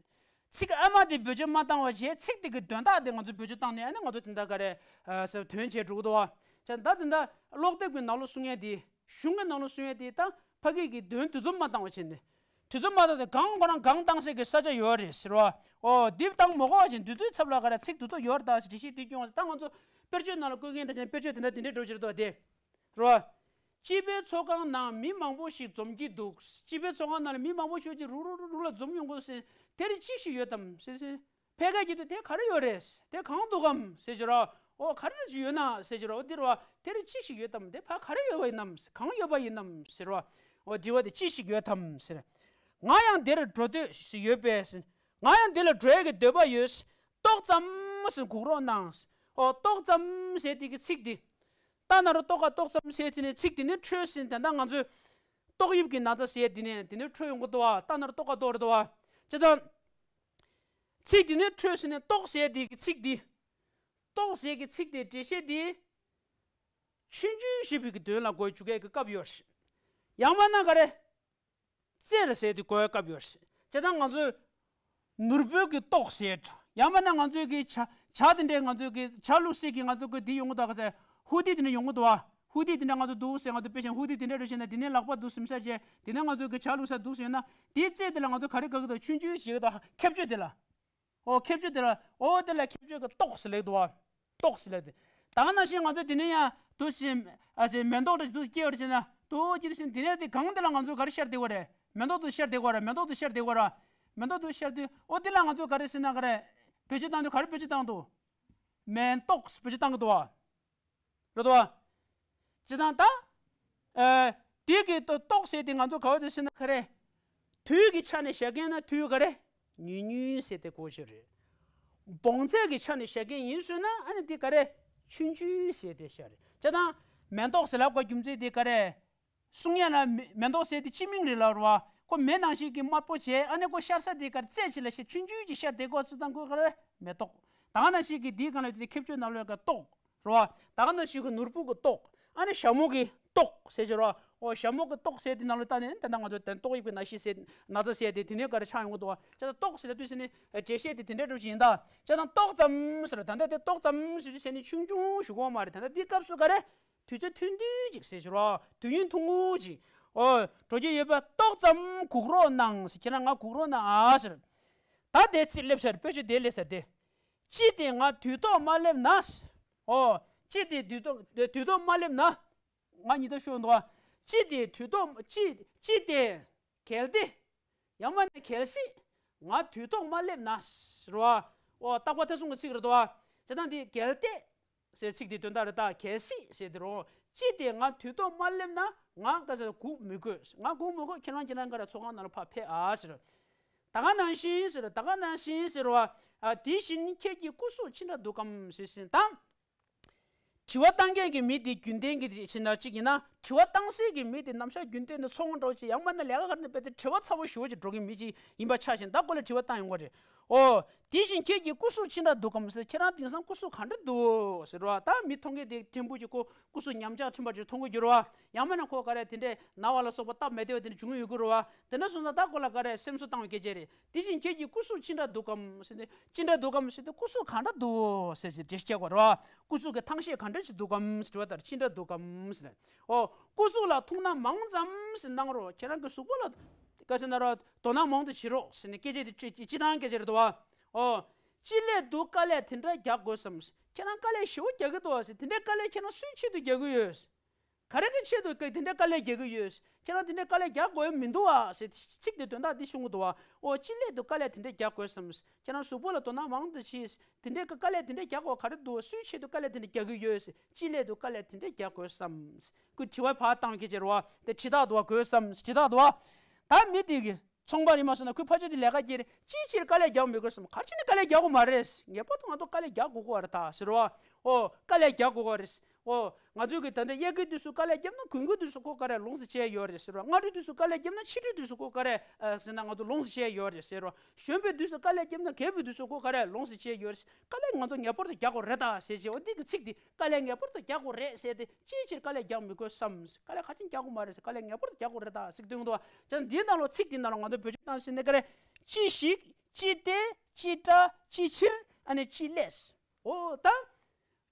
ཚིག་ཨ་མ་དེ་བེད་སྤྱོད་མ་བཏང་བ་བྱས་ཚིག་དེ་གི་དོན་དག་དེ་ང་ཚོ་བེད་སྤྱོད་བཏང་ནས་ཨ་ནི་ང་ཚོ་དེ་འདྲ་ག་རེ་ཨ་ཟེར་དོན་བྱས་འགྲོ་གི་འདུག་བ། ཅག་ད་དེ་འདྲ་ཀློག་དེབ་ཀྱི་ནང་ལོགས་གསུང་ཡས་དེ་གཞུང་གི་ནང་ལོགས་གསུང་ཡས་དེ་ད་ཕ་གི་གི་དོན་དུས་ཚོད་མ་བཏང་བ་བྱས་ནས་དུས་ཚོད་མ་བཏང་དེ་གང་ཁོ་རང་གང་བཏང་སའི་གི་ས་ཆ་ཡོད་རེད་ཟེར་བ། ཨོ་འདི་བཏང་མ་དགོས་བ་བྱས་དུས་ཚོད་ཚབ་ལ་ག་རེ་ཚིག་དུས་ཚོད་ཡོད་རེད་ད་ཟེར་འགྲེལ་བཤད་དེ་སྐྱོན་བ་ད་ང་ཚོ་དཔེར་བརྗོད་ནང་ལ་བཀོད་མཁན་འདྲ་བྱས་ན་དཔེར་བརྗོད་དེ་འདྲ་དེ་འདྲའི་འགྲོ་བཞིན་རེད་དོ་དེ། རེད་བ། སྤྱི་པའི་ཚོགས་ཁང་ནང་མི་མང་པོ་ཞིག་འཛོམས་ཀྱི་འདུག་སྤྱི་པའི་ཚོགས་ཁང་ནང་ལ་མི་མང་པོ་ཞིག་ཅིག་རུག་རུག་རུག་རུག་ལ་འཛོམས་ཡོང་གི་འདུག་ཟེར། དེར་ཅི་ཞིག་ཡོད་དམ་ཟེར་ཟེར། ཕལ་སྐད་ཀྱི་དུས་དེ་ག་རེ་ཡོད་རེད། དེ་གང་འདུག་གམ་ཟེར་ཞུ་རོགས། ཨོ་ག་རེ་ཅིག་ཡོད་ན་ཟེར་ཞུ་རོགས། འོ་འདིར་བ་དེར་ཅི་ཞིག་ཡོད་དམ། དེ་ཕ་ག་རེ་ཡོད་པ་ཡིན་ནམ། གང་ཡོད་པ་ཡིན་ནམ་ཟེར་བ། ཨོ་དྲི་བ་དེ་ཅི་ཞིག་ཡོད་དམ་ཟེར། ང་ཡང་འདིར་འགྲོ་འདོད་ཞིག་ཡོད་པས། ང་ཡང་འདི་ལ་འགྲོ་ཡས་ཀྱི་འདོད་པ་ཡོད། ཏོག་ཙམ་ཞིག་སྒུག་རོགས་གནང་། ཨོ་ཏོག་ཙམ་ཟེར་དེ་གི་ཚིག་འདི། ད་ན་རོ་ཏོག་ཀ་ཏོག་ཙམ་ཟེར་དེ་ནས་ཚིག་འདི་ནས་འཕྲོས་ཟིན། དེ་འདྲ་ང་ཚོས་ཏོག་དབྱིབས་ཀྱི་ན་ཚ་ཟེར་དེ་ནས་དེ་ནས་འཕྲོས་ཡོང་གི་འདུག་བ། ད་ན་རོ་ཏོག་ཀ་ཏོག་རེད་འདུག་བ། ཅེ་དང་། ཚིག་འདི་ནས་འཕྲོས་ཟིན་ནས་ཏོག་ཟེར་དེ་གི་ཚིག་འདི། ཏོག་ཟེར་གྱི་ཚིག་དེ་འགྲེལ་བཤད་འདི། ཆུང་ཆུང་ཞིག་པའི་གི་དོན་ལ་འགོད་བཅུག་གི་སྐབས་ཡོད་རེད། ཡང་མིན་ན་ག་རེ། རྩེར་ཟེར་དེ་འགོད་སྐབས་ཡོད་རེད། ཅེ་ད་ང་ཚོས་ནོར་བུ་གི་ཏོག་ཟེར། ཡང་མིན་ན་ང་ཚོས་གི་བྱ་བྱ་དེ་འདྲས་ང་ཚོས་གི་བྱ་བླུགས་སའི་གི་ང་ཚོ་གི་འདི་ཡོང་གི་འདུག་ག་ཟེར། ཧུ་ཏི་དེ་འདྲས་ཡོང་གི་འདུག་བ། ཧུ་ཏི་དེ་འདྲས་ང་ཚོ་འདུག་ཟེར། ང་ཚོ་དཔེ་ཅན་ཧུ་ཏི་དེ་འདྲས་རེད་བྱས་ན་དེ་ནས་ལག་པ་འདུག་ཟིན་ས་བྱས། དེ་ནས་ང་ཚོ་གི་བྱ་བླུགས་ས་འདུག་ཟེར་ན། དེའི་རྩེ་དེ་ལ་ང་ཚོ་ག་རེ་དགག་གི་འདུག་ཆུང་ཆུང་ཞིག་གི་འདུག་ཁེབས་གཅོད་དེ་ལ། ཨོ་ཁེབས་གཅོད་དེ་ལ། ཨོ་དེ་ལ་ཁེབས་གཅོད་ཀྱི་ཏོག་ཟེར་ལེགས་འདུག་བ། ཏོག་ཟེར་ལེགས་དེ། ད་ག་ནང་བཞིན་ང་ཚོ་དེ་ནས་ཡང་དུ་ཞིག་ཨ་ཞིག་མེ་ཏོག་འདྲ་ཞིག་དུ་སྐྱེ་བར་བྱས་ན་དུ་སྐྱེ་དུ་ཞིག་དེ་ནས་དེ་གང་དེ་ལ་ང་ཚོ་ག་རེ་ཤར་བསྡད་དགོས་རེད། མེ་ཏོག་དུ་ཤར་བསྡད་དགོས་རེད། མེ་ཏོག་དུ་ཤར་བསྡད་དགོས་རེད། མེ་ཏོག་དུ་ཤར་དུས་ཨོ་དེ་ལ་ང་ཚོ་ག་རེ་ཟེར་ན་ག་རེ། བེད་སྤྱོད་བཏང་དུས་ག་རེ་བེད་སྤྱོད་བཏང་འདུག་མེ་ཏོག་བེད་སྤྱོད་བཏང་གི་འདུག་བ། རེད་དོ། ཇི་ལྟར་ད། ཨེ། དེ་གི་ཏོ་ཏོག་ཟེར་དེ་ང་ཚོ་ག་བ་དེ་ཟེར་ན་ག་རེ། དུས་ཀྱི་ཆ་ནས་བཞག་མཁན་ན་དུས་ག་རེ། ཉུང་ཉུང་ཟེར་དེ་གོ་ཆོད་རེད། བོངས་ཚད་ཀྱི་ཆ་ནས་བཞག་མཁན་ཡིན་ཟེར་ན་ཨ་ནི་དེ་ག་རེ། ཆུང་ཆུང་ཟེར་དེ་བཞག་རེད། ཇི་ལྟར་མེ་ཏོག་ཟེར་ལབ་དགོས་རྒྱུ་མཚན་དེ་ག་རེ། གསུང་ཡ་ལ་མེ་མེ་ཏོག་ཟེར་དེ་སྤྱི་མིང་རེད་ལབ་རེད་བ། ཁོ་མེ་ནང་བཞིན་གྱི་དམར་པོ་བྱས། ཨ་ནི་ཁོ་ཤར་ས་དེ་གར་རྩེ་ཆེ་ལ་ཤར། ཆུང་ཆུང་གི་ཤར་དེ་གོ་ཚུལ་དང་ཁོ་ག་རེ་མེ་ཏོག་ད་ག་ནང་བཞིན་གྱི་དེའི་སྒང་ལ་དེ་ཁེབས་གཅོད་ནང་ལོགས་ཀྱི་ཏོག་རེད་བ། ད་ག་ནང་བཞིན་གྱི་ནོར་བུ་གི་ཏོག་ཨ་ནི་ཞྭ་མོ་གི་ཏོག་ཟེར་གྱི་རེད་བ། ཨོ་ཞྭ་མོ་གི་ཏོག་ཟེར་དེ་ནང་ལོགས་ད་ནི་ད་ལྟ་ང་ཚོ་དེ་ཏོག་དབྱིབས་ཀྱི་ན་ཤི་ཟེར་ན་ཚ་ཟེར་དེ་དེ་ནས་ག་རེ་ཆགས་ཡོང་གི་འདུག་བ། ཅེ་ད་ཏོག་ཟེར་ལ་དུས་ཟེར་ནི་འགྲེལ་བཤད་དེ་དེ་འདྲ་འགྲོ་བཞིན་ཡིན་ད། ཅེ་ད་ཏོག་ཙམ་ཟེར་ད་ལྟ་དེ་ཏོག་ཙམ་ཟེར་དུས་ཟེར་ནི་ཆུང་ཆུང་ཞུ་གོ་མ་རེད། ད་ལྟ་དེའི་སྐབས་སུ་ག་རེ། དུས་ཚོད་ཐུང་ཐུང་ཅིག་ཟེར་ཞུ་རོགས། དུས་ཡུན་ཐུང་ངུ་ཅིག་ཨོ། འགྲོ་རྒྱུ་ཡོད་པ་ཏོག་ཙམ་སྒུག་རོགས་གནང་ཟེར། ཁྱེད་རང་ང་སྒུག་རོགས་གནང་ཨ་ཟེར། ད་དེ་ཚིག་སླེབས་ཚར། དཔེ་ཆ་དེ་སླེབས་ཚར་དེ། ཅི་སྟེ་ང་དུས་ཐོག་མ་སླེབས་ན། ཨོ། ཅི་སྟེ་དུས་ཐོག་དུས་ཐོག་མ་སླེབས་ན། ང་ཉིད་ད་ཤོད་འདུག་ཨ། ཅི་སྟེ་དུས་ཐོག་ཅི་ཅི་སྟེ། གལ་ཏེ། ཡང་མིན་ན་གལ་སྲིད། ང་དུས་ཐོག་མ་སླེབས་ན། རེད་བ། ཨོ་རྟག་པ་ཐ་གསུམ་གྱི་ཚིག་རེད་དོ། བྱས་ཙང་འདི་གལ་ཏེ། ཟེར་ཚིག་འདི་དོན་དག་རེད་ད། གལ་སྲིད་ཟེར་དེ་རོ། ཅི་སྟེ་ང་དུས་ཐོག་མ་སླེབས་ན་ང་ག་ཟེར་སྒུག་མི་དགོས། ང་སྒུག་མི་དགོས། ཁྱེད་རང་ཁྱེད་རང་ག་རེ་ཚོགས་ཁང་ནང་ལ་ཕར་ཕེབས་ཨ་ཟེར། ད་ག་ནང་བཞིན་ཟེར། ད་ག་ནང་བཞིན་ཟེར་བ། ཨ་དེ་བཞིན་ཁྱེད་ཀྱི་སྐུ་གཟུགས་ཅི་འདྲ་འདུག་གམ་ཟེར་ཟིན་དང་། དྲི་བ་བཏང་མཁན་གྱི་མི་དེ་རྒྱུན་ལྡན་གྱི་ཕྱིར་ན་གཅིག་ཡིན་ན། དྲི་བ་བཏང་སའི་གི་མི་དེ་ནམ་ཞག་རྒྱུན་ལྡན་དུ་ཚོང་འགྲོ་ཅིག་ཡང་མིན་ན་ལས་ཀ་གར་ནས་དཔེ་དེ་དྲི་བ་ཚ་བོ་ཞུ་བ་ཅིག་འགྲོ་གི་མི་ཅིག་ཡིན་པ་ཆ་བཞིན་ད་ཁོ་ལ་དྲི་བ་བཏང་ཡོང་གི་རེད། ཨོ། དེ་བཞིན་ཁྱེད་ཀྱི་སྐུ་གཟུགས་ཅི་འདྲ་འདུག་གམ་ཟེར། ཁྱེད་རང་དེང་སང་སྐུ་གཟུགས་ག་འདྲ་འདུག་ཟེར་བ། ད་མི་མཐོང་མཁན་དེ་ཕྲན་བུ་ཅིག་ཁོ་སྐུ་གཟུགས་ཉམས་ཆག་ཕྲན་བུ་ཅིག་མཐོང་གི་འགྱུར་བ། ཡང་མིན་ན་ཁོ་ག་རེ་དེ་འདྲས་ན་བ་ལ་སོགས་པ་སྟབས་མི་བདེ་བ་དེ་འདྲ་བྱུང་གི་ཡོད་ཀྱི་རེད་བ། དེ་འདྲ་སོང་ཙང་ད་ཁོ་ལ་ག་རེ་སེམས་གསོ་བཏང་བའི་སྐད་ཆ་རེད། དེ་བཞིན་ཁྱེད་ཀྱི་སྐུ་གཟུགས་ཅི་འདྲ་འདུག་གམ་ཟེར་ཏེ། ཅི་འདྲ་འདུག་གམ་ཟེར་ཏེ་སྐུ་གཟུགས་གང་འདྲ་འདུག་ཟེར་ཞིག་འགྲེལ་བཤད་དགོས་རེད་བ། སྐུ་གཟུགས་ཀྱི་ཐང་ཤེས་ག་འདྲ་ཞིག་འདུག་གམ་ཟེར་བ་ལྟར་ཅི་འདྲ་འདུག་གམ་ཟེར། ཨོ། སྐུ་གཟུགས་ལ་ཐུགས་སྣང་མང་ཙམ་ཞིག་གནང་རོགས། ཁྱེད་རང་གི་གཟུགས་པོ་ལ་ག་ཟེར་ན་རོགས་དོ་སྣང་མང་དུ་བྱེད་རོགས་ཟེར་ནས་སྐད་ཆ་དེ་སྤྱི་སྤྱི་བཏང་སྐད་ཆ་རེད་དོ་བ། ཨོ། ཅི་སླད་དུ་དཀའ་ལས་དེ་འདྲ་རྒྱག་དགོས་སམ། ཁྱེད་རང་དཀའ་ལས་ཞེ་པོ་རྒྱག་གི་འདུག་བ་ཟེར། དེ་འདྲའི་དཀའ་ལས་ཁྱེད་རང་སུའི་ཆེད་དུ་རྒྱག་གི་ཡོད། ག་རེ་གི་ཆེད་དུ་དེ་འདྲའི་དཀའ་ལས་རྒྱག་གི་ཡོད། ཁྱེད་རང་དེ་འདྲའི་དཀའ་ལས་རྒྱག་དགོས་མི་འདུག་ཨ་ཟེར་ཚིག་དེ་དོན་དག་འདི་ཤོང་གི་འདུག་ཨ། ཨོ་ཅི་སླད་དུ་དཀའ་ལས་དེ་འདྲ་རྒྱག་དགོས་སམ། ཁྱེད་རང་གཟུགས་པོ་ལ་དོ་སྣང་མང་དུ་བྱས། དེ་འདྲའི་དཀའ་ལས་དེ་འདྲ་རྒྱག་དགོས་ག་རེ་འདུག་སུའི་ཆེད་དུ་དཀའ་ལས་དེ་འདྲ་རྒྱག་གི་ཡོད་ཟེར། ཅི་སླད་དུ་དཀའ་ལས་དེ་འདྲ་རྒྱག་དགོས་སམ། ཁོས་དྲི་བ་ཕར་བཏང་གི་ཅེར་བ་དེ་དྲི་རྟགས་འདུག་བ། དགོས་སམ་དྲི་རྟགས་འདུག་བ། ད་མི་དེ་གི་ཚོང་པ་རིམ་པ་སོང་ན་ཁོས་ཕལ་ཆེར་དེ་ལས་ཀ་བརྒྱབ་རེད། ཅིའི་ཕྱིར་དཀའ་ལས་རྒྱག་མི་དགོས་སམ། ག་རེ་བྱས་ནས་དཀའ་ལས་རྒྱག་དགོས་མ་རེད། ངེས་པར་དུ་ང་ཚོ་དཀའ་ལས་རྒྱག་དགོས་ཀྱི་རེད་ད་ཟེར་བ། ཨོ། དཀའ་ལས་རྒྱག་དགོས་ཀྱི་རེད། ཨོ། ང་ཚོའི་གི་ད་ལྟ་དབྱར་ཁའི་དུས་སུ་དཀའ་ལས་བརྒྱབ་ན་དགུན་ཁའི་དུས་སུ་ཁོ་ག་རེ་ལོངས་སུ་སྤྱད་ཡོད་རེད་ཟེར་བ། སྔ་དྲོའི་དུས་སུ་དཀའ་ལས་བརྒྱབ་ན་ཕྱི་དྲོའི་དུས་སུ་ཁོ་ག་རེ་ཟེར་ན་ང་ཚོ་ལོངས་སུ་སྤྱད་ཡོད་རེད་ཟེར་བ། གཞོན་པའི་དུས་སུ་དཀའ་ལས་བརྒྱབ་ན་རྒས་པའི་དུས་སུ་ཁོ་ག་རེ་ལོངས་སུ་སྤྱད་ཡོད་རེད། དཀའ་ལས་ང་ཚོ་ངེས་པར་དུ་རྒྱག་དགོས་རེད་ད་ཟེར་བྱས། འོ་འདི་གི་ཚིག་འདི་དཀའ་ལས་ངེས་པར་དུ་རྒྱག་དགོས་རེད་ཟེར་ཏེ་ཅིའི་ཕྱིར་དཀའ་ལས་རྒྱག་མི་དགོས་སམ། དཀའ་ལས་ག་ཅིན་རྒྱག་དགོས་མ་རེད་ཟེར། དཀའ་ལས་ངེས་པར་དུ་རྒྱག་དགོས་རེད་ད་ཟེར་སྟོན་གི་འདུག་བ། ཅང་འདིའི་ནང་ལོགས་ཚིག་འདིའི་ནང་ལོགས་ང་ཚོ་བེད་སྤྱོད་བཏང་ཟིན་ནས་ག་རེ། ཅི་ཞིག་ཅི་སྟེ་ཅི་ལྟ་ཅི་ཕྱིར་ཨ་ནི་ཅི་སླད། འོ་ད།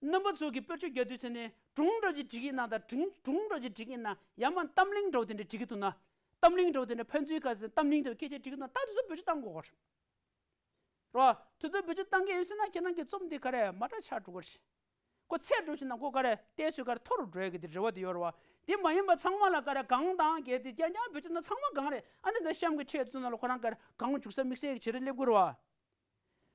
རྣམ་པ་ཚོ་གི་དཔེར་བརྗོད་རྒྱག་དུས་ཚེ་ནས་སྒྲུང་འདྲ་ཅིག་འབྲི་གི་ཡིན་ན་ད་སྒྲུང་སྒྲུང་འདྲ་ཅིག་འབྲི་གི་ཡིན་ན་ཡང་མ་གཏམ་གླེང་འདྲ་བོ་དེ་འདྲ་འབྲི་གི་འདུག་ན། གཏམ་གླེང་འདྲ་བོ་དེ་འདྲ་ཕན་ཚུན་ཁ་སང་གཏམ་གླེང་འདྲ་བོ་སྐད་ཆ་འབྲི་གི་འདུག་ན་ད་དེ་ཚོ་བེད་སྤྱོད་བཏང་དགོས་ཀྱི་རེད། རོ། དེ་ཚོ་བེད་སྤྱོད་བཏང་གི་ཡིན་ཟེར་ན་ཁྱེད་རང་གི་རྩོམ་འདི་ག་རེ་མ་འདྲ་ཆགས་འགྲོ་གི་རེད། ཁོ་ཚད་འགྲོ་ཕྱིན་ན་ཁོ་ག་རེ་བལྟས་ཚོད་ག་རེ་མཐོ་རུ་འགྲོ་ཡ་གི་དེ་རེ་བ་དེ་ཡོད་རེད་བ། དེ་མ་ཡིན་པ་ཚང་མ་ལ་ག་རེ་གང་དང་གལ་ཏེ་རྐྱང་རྐྱང་བེད་སྤྱོད་ན་ཚང་མ་གང་རེད། ཨ་ནི་ད་གཤམ་གྱི་ཕྲད་དེ་ཚོ་ནང་ལ་ཁོ་རང་ག་རེ་གང་འཇུག་ས་དམིགས་བསལ་གྱི་བྱེད་རེ་སླེབས་དགོས་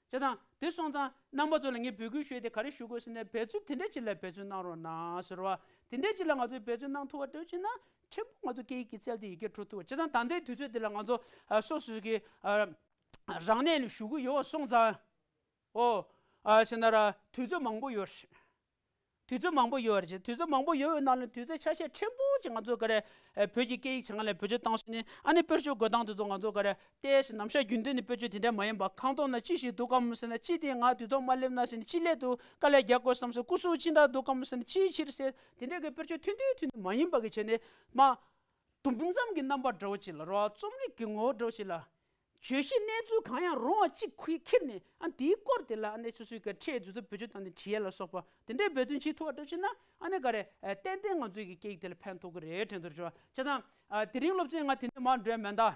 རེད་བ། བྱས་ཙང་དེ་སོང་ཙང་རྣམ་པ་ཚོ་ལ་ངས་འབོད་སྐུལ་ཞུས་ཏེ་ག་རེ་ཞུ་དགོས་ཟེར་ན། འབད་བརྩོན་དེ་འདྲ་ཅིག་ལ་འབད་བརྩོན་གནང་རོགས་གནང་ཟེར་བ། དེ་འདྲ་ཅིག་ལ་ང་ཚོས་འབད་བརྩོན་གནང་ཐུབ་པ་འདྲ་བྱས་ན་ཕྲན་བུ་ང་ཚོ་སྐད་ཡིག་གི་རྩལ་དེ་ཡི་གེ་འགྲོ་ཐུབ་པ། བྱས་ཙང་ད་ལྟའི་དུས་ཚོད་འདི་ལ་ང་ཚོ་ཨ་སོ་སོ་གི་ཨ་རང་གནས་ནས་ཞུ་གི་ཡོད་སོང་ཙང་། ཨོ། ཨ་ཟེར་ན་ར་དུས་ཚོད་མང་པོ་ཡོད་རེད། དུས་ཚོད་མང་པོ་ཡོད་རེད། དུས་ཚོད་མང་པོ་ཡོད་པའི་ནང་ནས་དུས་ཚོད་ཆ་ཤས་ཕྲན་བུ་ཅིག་ང་ཚོ་ག་རེ་ཨེ་བོད་ཀྱི་སྐད་ཡིག་སྦྱང་ལ་བེད་སྤྱོད་བཏང་སོང་ནས། ཨ་ནི་དཔེར་བརྗོད་འགོད་སྟངས་དེ་ཚོ་ང་ཚོ་ག་རེ་ཏོག་ཙམ་ནམ་ཞག་རྒྱུན་ལྡན་ནས་དཔེར་བརྗོད་དེ་འདྲ་མ་ཡིན་པ། ཁང་ཐོག་ན་ཅི་ཞིག་འདུག་གམ་ཟེར་ན། ཅི་དེ་ང་དུས་ཐོག་མ་སླེབས་ན་ཟེར་ནས། ཅི་སླད་དུ་དཀའ་ལས་རྒྱག་དགོས་བསམ་སོང་། སྐུ་གཟུགས་ཅི་འདྲ་འདུག་གམ་ཟེར་ནས། ཅིའི་ཕྱིར་ཟེར། དེ་འདྲ་གི་དཔེར་བརྗོད་ཐུང་ཐུང་ཐུང་ཐུང་མ་ཡིན་པ་གི་བྱས་ནས་མ། དུམ་བུ་མཚམས་ཀྱི་རྣམ་པ་འདྲ་བོ་ཅིག་ལ་རོ། རྩོམ་རིག་གི་ངོ་བོ་འདྲ་བོ་ཅིག་ལ། བརྗོད་གཞི་གནས་ཚུལ་གང་ཡང་རུང་བ་གཅིག་ཁུ་ཁྱེར་ནས། ཨ་དེའི་སྐོར་དེ་ལ་ཨ་ནི་སོ་སོའི་གི་ཕྲད་དེ་ཚོ་བེད་སྤྱོད་བཏང་ནས་བྲིས་ཡ་ལ་སོགས་པ་དེ་འདྲའི་འབད་བརྩོན་བྱེད་ཐུབ་པ་འདྲ་བྱས་ན། ཨ་ནི་ག་རེ་ཨ་ཏན་ཏན་ང་ཚོའི་གི་སྐད་ཡིག་དེ་ལ་ཕན་ཐོགས་ཀྱི་རེད་དྲན་ཐུབ་བྱུང་། བྱས་ཙང་ཨ་དེ་རིང་སློབ་ཚན་ང་དེ་འདྲ་མར་འགྲོ་ཡ་མེད་ད།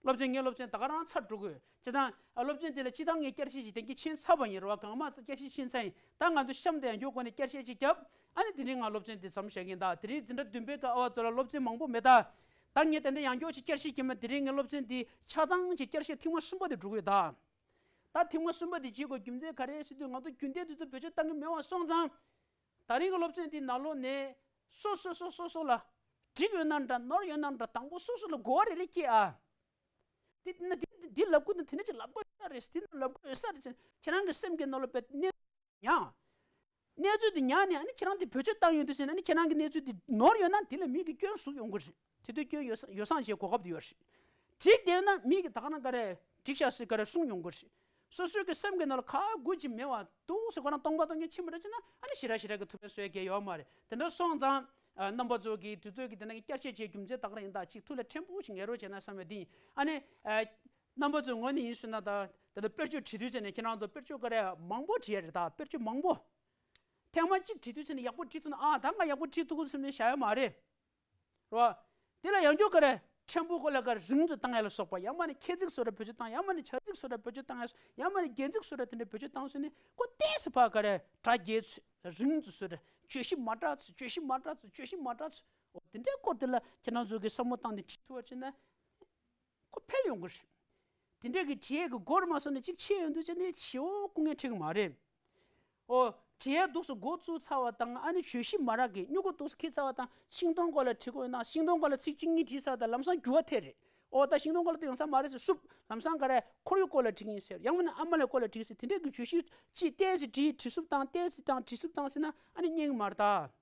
སློབ་ཚན་ངའི་སློབ་ཚན་ད་ག་རང་ཚར་འགྲོ་གི་ཡོད། བྱས་ཙང་ཨ་སློབ་ཚན་དེ་ལ་སྤྱིར་བཏང་ངས་བསྐྱར་ཞིབ་ཅིག་དེང་གི་ཕྱིན་ཚར་བ་ཡིན་རེད་བ། གང་མང་བསྐྱར་ཞིབ་ཕྱིན་ཚར་ཡིན། ད་ང་ཚོ་གཤམ་དུ་ཡང་མགྱོགས་སྒོ་ནས་བསྐྱར་བཤད་ཅིག་བརྒྱབ། ཨ་ནི་དེ་རིང་ང་སློབ་ཚན་འདི་མཚམས་བཞག་གི་ཡིན་ད། དེ་རིང་འཛིན་གྲྭ་བདུན་པའི་སྐབས་ཨ་བ་ཚོ་ལ་སློབ་ཚན་མང་པོ་མེད་ད། ད་ངས་ཏན་ཏན་ཡང་མགྱོགས་ཅིག་བསྐྱར་བཤད་བྱས་ན། དེ་རིང་ངའི་སློབ་ཚན་འདི་ཆ་ཚང་ཅིག་བསྐྱར་བཤད་ཐེངས་མ་གསུམ་པ་དེ་འགྲོ་གི་ཡོད་ད། ད་ཐེངས་མ་གསུམ་པ་དེ་བྱེད་དགོས་རྒྱུ་མཚན་ག་རེ་ཟེར་དུས། ང་ཚོ་རྒྱུན་ལྡན་དུས་ཚོད་བེད་སྤྱོད་བཏང་གི་མེད་པ་སོང་ཙང་། ད་རིང་གི་སློབ་ཚན་འདི་ནང་ལོགས་ནས་སོ་སོ་སོ་སོ་སོ་ལ་འགྲིག་ཡོད་ན་འདྲ། ནོར་ཡོད་ན་འདྲ། དང་པོ་སོ་སོ་ལ་གོ་བ་རེ་རེ་སྐྱེས་ཨ། འདི་ན་འདི་འདི་ལབ་དགོས་ན་དེ་འདྲ་ཅིག་ལབ་དགོས་ཡོད་ས་རེད། འདི་ན་ལབ་དགོས་ཡོད་ས་རེད་ཟེར། ཁྱེད་རང་གི་སེམས་ཀྱི་ནང་ལ་དཔེ་གནས་ཉར། གནས་ཚུལ་དེ་ཉར་ནས་ཨ་ནི་ཁྱེད་རང་དེ་བེད་སྤྱོད་བཏང་ཡོང་དུས་ཟེར་ན། ཨ་ནི་ཁྱེད་རང་གི་གནས་ཚུལ་དེ་ནོར་ཡོད་ན་དེ་ལ་མི་གིས་སྐྱོན་ཟུག་ཡོང་གི་རེད། དེ་དུས་སྐྱོན་ཡོ་ཡོ་བསྲང་བྱེད་གོ་སྐབས་དེ་ཡོད་རེད། འགྲིག་བསྡད་ན་མི་གིས་ད་ག་རང་ག་རེ་འགྲིག་ཤག་ཟེར་ག་རེ་གསུང་ཡོང་གི་རེད། སོ་སོའི་གི་སེམས་ཀྱི་ནང་ལ་ག་དགོས་ཀྱི་མེད་པ་འདུག་ཟེར། ཁོ་རང་སྟོང་པ་སྟོང་རྐྱང་ཕྱིན་པ་འདྲ་བྱས་ན། ཨ་ནི་ཞེ་དྲག་ཞེ་དྲག་གི་ཐུགས་ཕན་གསོས་ཡ་གང་ཡོད་མ་རེད། དེ་འདྲ་སོང་ཙང་ཨ་རྣམ་པ་ཚོ་གིས་དུས་ཚོད་ཀྱི་དེ་ནང་གི་བསྐྱར་བཤད་བྱེད་རྒྱུ་མཚན་ད་ག་རང་ཡིན་ད། ཅིག་ཐུགས་ལ་ཕྲན་བུ་ཞིག་ངེས་རོགས་བྱས་ན་བསམ་པའི་འདི་ཡིན། ཨ་ནི་ཨ་རྣམ་པ་ཚོའི་ངོས་ནས་ཡིན་ཟེར་ན། ད་ད་ལྟ་དཔེར་བརྗོད་བྲིས་དུས་ཙམ་ནས་ཁྱེད་རང་ཚོ་དཔེར་བརྗོད་ག་རེ་མང་པོ་བྲིས་ཡ་རེད་ད། དཔེར་བརྗོད་མང་པོ། ཐེངས་མ་གཅིག་བྲིས་དུས་ཙམ་ནས་ཡག་པོ་བྲིས་ཐུབ་ན། ཨ་ད་ང་ཡག་པོ་བྲིས་ཐུབ་ཀྱི་ཟེར་ནས་བཞག་ཡ་མ་རེད། རེད་བ། དེ་ལ་ཡང་བསྐྱར་ག་རེ་ཕྲན་བུ་ཁོ་ལ་ག་རེ་རིང་དུ་བཏང་ཡ་ལ་སོགས་པ། ཡང་མ་ནི་ཁྱད་ཚིག་བཟོ་འདྲ་བེད་སྤྱོད་བཏང་། ཡང་མ་ནི་བྱ་ཚིག་བཟོ་འདྲ་བེད་སྤྱོད་བཏང་ཡ། ཡང་མ་ནི་རྒྱན་ཚིག་བཟོ་འདྲ་དེ་འདྲ་བེད་སྤྱོད་བཏང་སོང་ནས། ཁོ་ཏོག་ཙམ་ཕར་ག་རེ་སྒྲ་རྒྱས་ཚུལ། རིང་དུ་བཟོ་འདྲ། བརྗོད་གཞི་མ་འདྲ་ཚུལ། བརྗོད་གཞི་མ་འདྲ་ཚུལ། བརྗོད་གཞི་མ་འདྲ་ཚུལ། འོ་དེ་འདྲའི་སྐོར་དེ་ལ་ཁྱེད་རང་ཚོ་གིས་བསམ་བློ་བཏང་ནས་བྲིས་ཐུབ་པ་བྱས་ན། ཁོ་འཕེལ་ཡོང་གི་རེད། དེ་འདྲ་གི་བྲིས་ཡས་ཀྱི་སྒོ་རུ་མ་སོང་ནས་གཅིག་ཆད་ཡོང་དུས་ཙམ་ནས་ཞེ་པོ་སྐུ་ངལ་འཕྲད་ཀྱི་མ་རེད། ཨོ། བྲིས་ཡས་འདུག་སེ་འགོ་བཙུགས་ཚར་བ་དང་། ཨ་ནི་བརྗོད་གཞི་མ་རག་གི་སྨྱུ་གུ་འདུག་སེ་འཁྱེར་ཚར་བ་དང་། ཤིང་སྡོང་སྐོར་ལ་བྲིས་དགོས་ན། ཤིང་སྡོང་སྐོར་ལ་ཚིག་གཅིག་གཉིས་བྲིས་ཚར་དང་ལམ་སང་འགྱུར་བ་ཐེབས་རེད། ཨོ་ད་ཤིང་སྡོང་སྐོར་ལ་དེ་ཡོང་ས་མ་རེད་ཟེར་བསུབ། ལམ་སང་ག་རེ་ཁོར་ཡུག་སྐོར་ལ་བྲིས་ཀྱི་ཡིན་ཟེར། ཡང་མིན་ན་ཨ་མ་ལགས་སྐོར་ལ་བྲིས་ཟེར། དེ་འདྲའི་གི་བརྗོད་གཞི་གཅིག་ཏོག་ཙམ་བྲིས། བྲིས་བསུབ་བཏང་། ཏོག་ཙམ་བཏང་། བྲིས་བསུབ་བཏང་ཟེར་ན་ཨ་ནི་རྙེད་ཀྱི་མ་རེད་ད།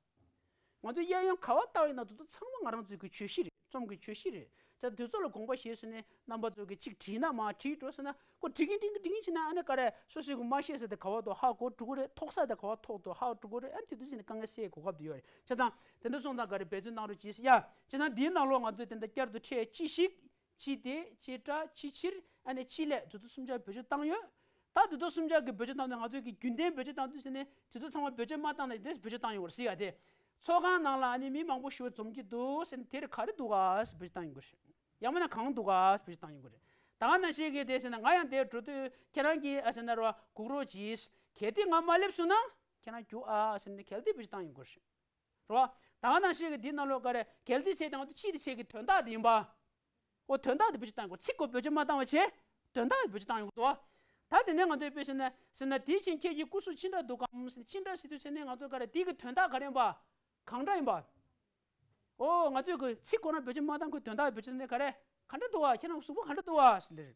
ང་ཚོ་གཡས་གཡོན་ག་པར་བལྟ་བ་ཡིན་ན་དེ་ཚོ་ཚང་མ་ང་རང་ཚོའི་གི་བརྗོད་གཞི་རེད། རྩོམ་གྱི་བརྗོད་གཞི་རེད། ད་དུས་ཚོད་ལ་དགོངས་པ་བཞེས་སོང་ནས་རྣམ་པ་ཚོ་གིས་གཅིག་བྲིས་ན་མར་བྲིས་འགྲོ་ཟེར་ན། ཁོ་བྲིས་ཀྱིན་བྲིས་ཀྱིན་བྲིས་ཀྱིན་བྱས་ན་ཨ་ནི་ག་རེ་སོ་སོའི་གི་མ་ཤེས་ས་དེ་ག་པར་འདུག་ཧ་གོ་འགྲོ་གི་རེད། ཐོགས་ས་དེ་ག་པར་ཐོགས་འདུག་ཧ་གོ་འགྲོ་གི་རེད། ཨ་ནི་དེ་དུས་ཙམ་ནས་དཀའ་ངལ་སེལ་གོ་སྐབས་དེ་ཡོད་རེད། བྱས་ཙང་དེ་འདྲ་སོང་ཙང་ག་རེ་འབད་བརྩོན་གནང་རོགས་གྱིས་ཡ། བྱས་ཙང་འདིའི་ནང་ལོགས་ང་ཚོས་དེ་འདྲ་བསྐྱར་དུ་ཕྲད་ཅི་ཞིག་ཅི་སྟེ། ཅི་སྒྲ། ཅི་ཕྱིར། ཨ་ནི་ཅི་སླད། དེ་ཚོ་གསུམ་ཆར་བེད་སྤྱོད་བཏང་ཡོད། ད་དེ་ཚོ་གསུམ་ཆར་གྱི་བེད་སྤྱོད་བཏང་དུས། ང་ཚོས་ཀྱི་རྒྱུན་ལྡན་བེད་སྤྱོད་བཏང་དུས་ཟེར་ནས་དེ་ཚོ་ཚང་མ་བེད་སྤྱོད་མ་བཏང་ན་འདྲེས་བེད་སྤྱོད་བཏང་ཡོང་བར་གཟིགས་ཡ་དེ། ཚོགས་ཁང་ནང་ལ་ཨ་ནི་མི་མང་པོ་ཞིག་འཛོམས་ཀྱི་འདུག་ཟེར་ནས་དེར་ག་རེ་འདུག་ག་ཟེར་བེད་སྤྱོད་བཏང་ཡོང་གི་རེད། ཡང་མིན་ན་གང་འདུག་ག་ཟེར་བེད་སྤྱོད་བཏང་ཡོང་གི་རེད། ད་ག་ནང་བཞིན་གྱི་དེ་ཟེར་ན་ང་ཡང་དེར་འགྲོ་དུས་ཁྱེད་རང་གིས་ཨ་ཟེར་ན་རོ་སྒུག་རོགས་གྱིས། གལ་ཏེ་ང་མ་སླེབས་སོང་ན་ཁྱེད་རང་རྒྱུགས་ཨ་ཟེར་ནས་གལ་ཏེ་བེད་སྤྱོད་བཏང་ཡོང་གི་རེད། རེད་བ། ད་ག་ནང་བཞིན་གྱི་འདི་ནང་ལོགས་ག་རེ་གལ་ཏེ་བྱས་ཏེ་ང་ཚོ་ཅི་དེ་བྱས་ཀྱི་དོན་དག་དེ་ཡིན་པ། འོ་དོན་དག་དེ་བེད་སྤྱོད་བཏང་དགོས། ཚིག་གོ་བེད་སྤྱོད་མ་བཏང་བ་བྱས། དོན་དག་དེ་བེད་སྤྱོད་བཏང་ཡོང་གི་འདུག་བ། ད་དེ་ནས་ང་ཚོས་དཔེ་བྱས་ན་ཟེར་ན། དེ་བཞིན་ཁྱེད་ཀྱི་སྐུ་གཟུགས་ཅི་འདྲ་འདུག་གམ་ཟེར། ཅི་འདྲ་ཟེར་དུས་ཟེར་ནས་ང་ཚོ་ག་རེ་འདི་གི་དོན་དག་ག་རེ་ཡིན་པ། གང་འདྲ་ཡིན་པ། འོ་ང་ཚོས་གི་ཚིག་ཁོ་ན་བེད་སྤྱོད་མ་བཏང་གི་དོན་དག་བེད་སྤྱོད་ནས་ག་རེ་ག་འདྲ་འདུག་བ། ཁྱེད་རང་གཟུགས་པོ་ག་འདྲ་འདུག་བ་ཟེར་ལེ་རེད།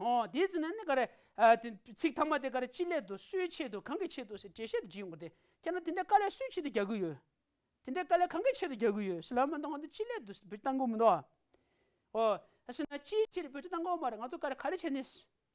ཨོ་དེའི་ཚེ་ན་ནི་ག་རེ། ཨ་དེ་ཚིག་ཐ་མ་དེ་ག་རེ་ཅི་སླད་དུ་སུའི་ཆེད་དུ་གང་གི་ཆེད་དུ་ཟེར་འགྲེལ་བཤད་དེ་བྲིས་ཡོང་གི་རེད་དེ། ཁྱེད་རང་དེ་འདྲའི་དཀའ་ལས་སུའི་ཆེད་དུ་རྒྱག་གི་ཡོད། དེ་འདྲའི་དཀའ་ལས་གང་གི་ཆེད་དུ་རྒྱག་གི་ཡོད་ཟེར་ལབ་མ་གཏོང་བ་དེ་ཅི་སླད་དུ་བེད་སྤྱོད་བཏང་གི་མི་འདུག་ཨ། ཨོ་ཨ་ཟེར་ན་ཅིའི་ཕྱིར་བེད་སྤྱོད་བཏང་གི་ཡོད་མ་རེད། ང་ཚོ་ག་རེ་ག་རེ་བྱས་ནས།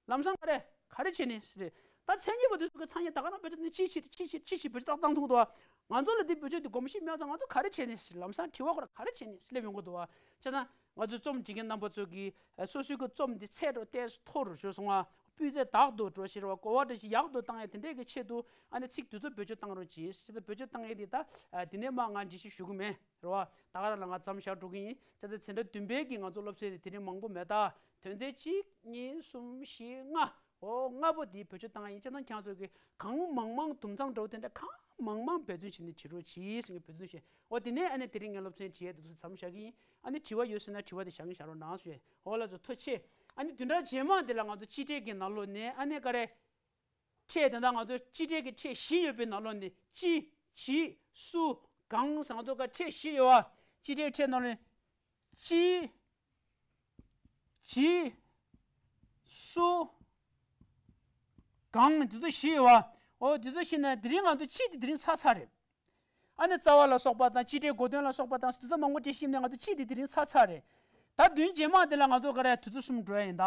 ལམ་སང་ག་རེ་ག་རེ་བྱས་ནས་ཟེར། ད་མཚན་ཉིད་པ་དེ་ཚོ་གི་ཐ་སྙད་ད་ག་རང་བེད་སྤྱོད་ནས་ཅིའི་ཕྱིར་ཅིའི་ཕྱིར་ཅིའི་ཕྱིར་བེད་སྤྱོད་བཏང་ཐུབ་འདུག་ཨ། ང་ཚོ་ལ་དེ་བེད་སྤྱོད་དེ་གོམས་གཤིས་མེད་ཙང་ང་ཚོ་ག་རེ་བྱས་ནས་ཟེར། ལམ་སང་དྲི་བ་ཁོ་ར་ག་རེ་བྱས་ནས་སླེབས་ཡོང་གི་འདུག་ཨ། བྱས་ན། ང་ཚོའི་རྩོམ་འབྲི་མཁན་རྣམ་པ་ཚོ་གིས་ཨ་སོ་སོའི་གི་རྩོམ་འདི་ཚད་འགྲོ་ཏོག་ཙམ་མཐོ་རུ་ཞུ་སོང་ང་། སྤུས་ཚད་དག་ཏུ་འགྲོ་ཕྱིར་བ། གོ་བ་འདྲ་ཞིག་ཡག་ཏུ་བཏང་ཡ་དེ་འདྲའི་གི་ཆེད་དུ་ཨ་ནི་ཚིག་དེ་ཚོ་བེད་སྤྱོད་བཏང་རོགས་གྱིས། ཅི་ལྟར་བེད་སྤྱོད་བཏང་ཡས་དེ་ད་ཨ་དེ་ནས་མ་ང་འགྲེལ་བཤད་ཞུ་གི་མེད་རེད་བ། ད་ག་རང་ལ་ང་མཚམས་བཞག་འགྲོ་གི་ཡིན། ད་ལྟ་འཛིན་གྲྭ་བདུན་པའི་གི་ང་ཚོ་སློབ་ཚན་དེ་དེ་རིང་མང་པོ་མེད་ད། དོན་ཚན་གཅིག་གཉིས་གསུམ་བཞི་ལྔ། འོ་ལྔ་པོ་དེའི་བེད་སྤྱོད་བཏང་ཡིན་ཅེ་ན་ཁྱེད་ཚོ་གི་གང་མང་མང་དུམ་ཚང་འདྲ་བོ་དེ་འདྲ་གང་མང་མང་འབད་བརྩོན་བྱས་ནས་བྲིས་རོགས་གྱིས་ཟེར་གི་འབད་བརྩོན་བྱས། འོ་དེ་ནས་ཨ་ནི་དེ་རིང་ངས་སློབ་ཚན་བྲིས་ཡས་དེ་ཚོ་མཚམས་བཞག་གི་ཡིན། ཨ་ནི་དྲི་བ་ཡོད་ཟེར་ན་དྲི་བ་དེ་བཞག་གི་བཞག་རོགས་གནང་ཞུ། འོ་ལགས་སོ་ཐུགས་རྗེ་ཆེ། ཨ་ནི་བདུན་ཕྲག་རྗེས་མ་དེ་ལ་ང་ཚོ་སྤྱི་ཕྲད་ཀྱི་ནང་ལོགས་ནས་ཨ་ནི་ག་རེ། ཕྲད་དེ་འདྲ་ང་ཚོ་སྤྱི་ཕྲད་ཀྱི་ཕྲད་བཞི་ཡོད་པའི་ནང་ལོགས་ནས་ཅི། ཇི། སུ། གང་ཟེར་ང་ཚོ་ག་ཕྲད་བཞི་ཡོད་བ། སྤྱི་ཕྲད་ཕྲད་ནང་ནས་ཅི། ཇི། སུ། གང་། འདི་ཚོ་བཞི་ཡོད་བ། འོ་འདི་ཚོ་བཞི་ནས་དེ་རིང་ང་ཚོ་ཅི་དེ་དེ་རིང་ཚར་ཚར་རེད། ཨ་ནི་རྩ་བ་ལ་སོགས་པ་དང་སྤྱི་ཕྲད་གོ་དོན་ལ་སོགས་པ་དང་དེ་ཚོ་མང་པོ་འབྲི་ཤེས་ནས་ང་ཚོ་ཅི་དེ་དེ་རིང་ཚར་ཚར་རེད། ད་བདུན་རྗེས་མ་དེ་ལ་ང་ཚོ་ག་རེ་དེ་ཚོ་གསུམ་འགྲོ་ཡ་ཡིན་ད།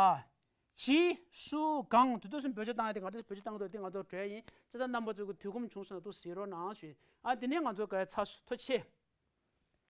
ཇི། སུ། གང་། དེ་དུས་སུ་བེད་སྤྱོད་བཏང་ཡ་དེ་ང་ཚོས་བེད་སྤྱོད་བཏང་འདུག་དེ་ང་ཚོ་གྲོས་ཡིན། ཅི་ལྟར་རྣམ་པ་ཚོ་གི་དུས་ཁོམ་བྱུང་སོང་ན་འདུག་གཟིགས་རོགས་གནང་ཞུ། ཨ་དེ་ནས་ང་ཚོ་ག་ཚ་སུ་ཐོ་ཆེ།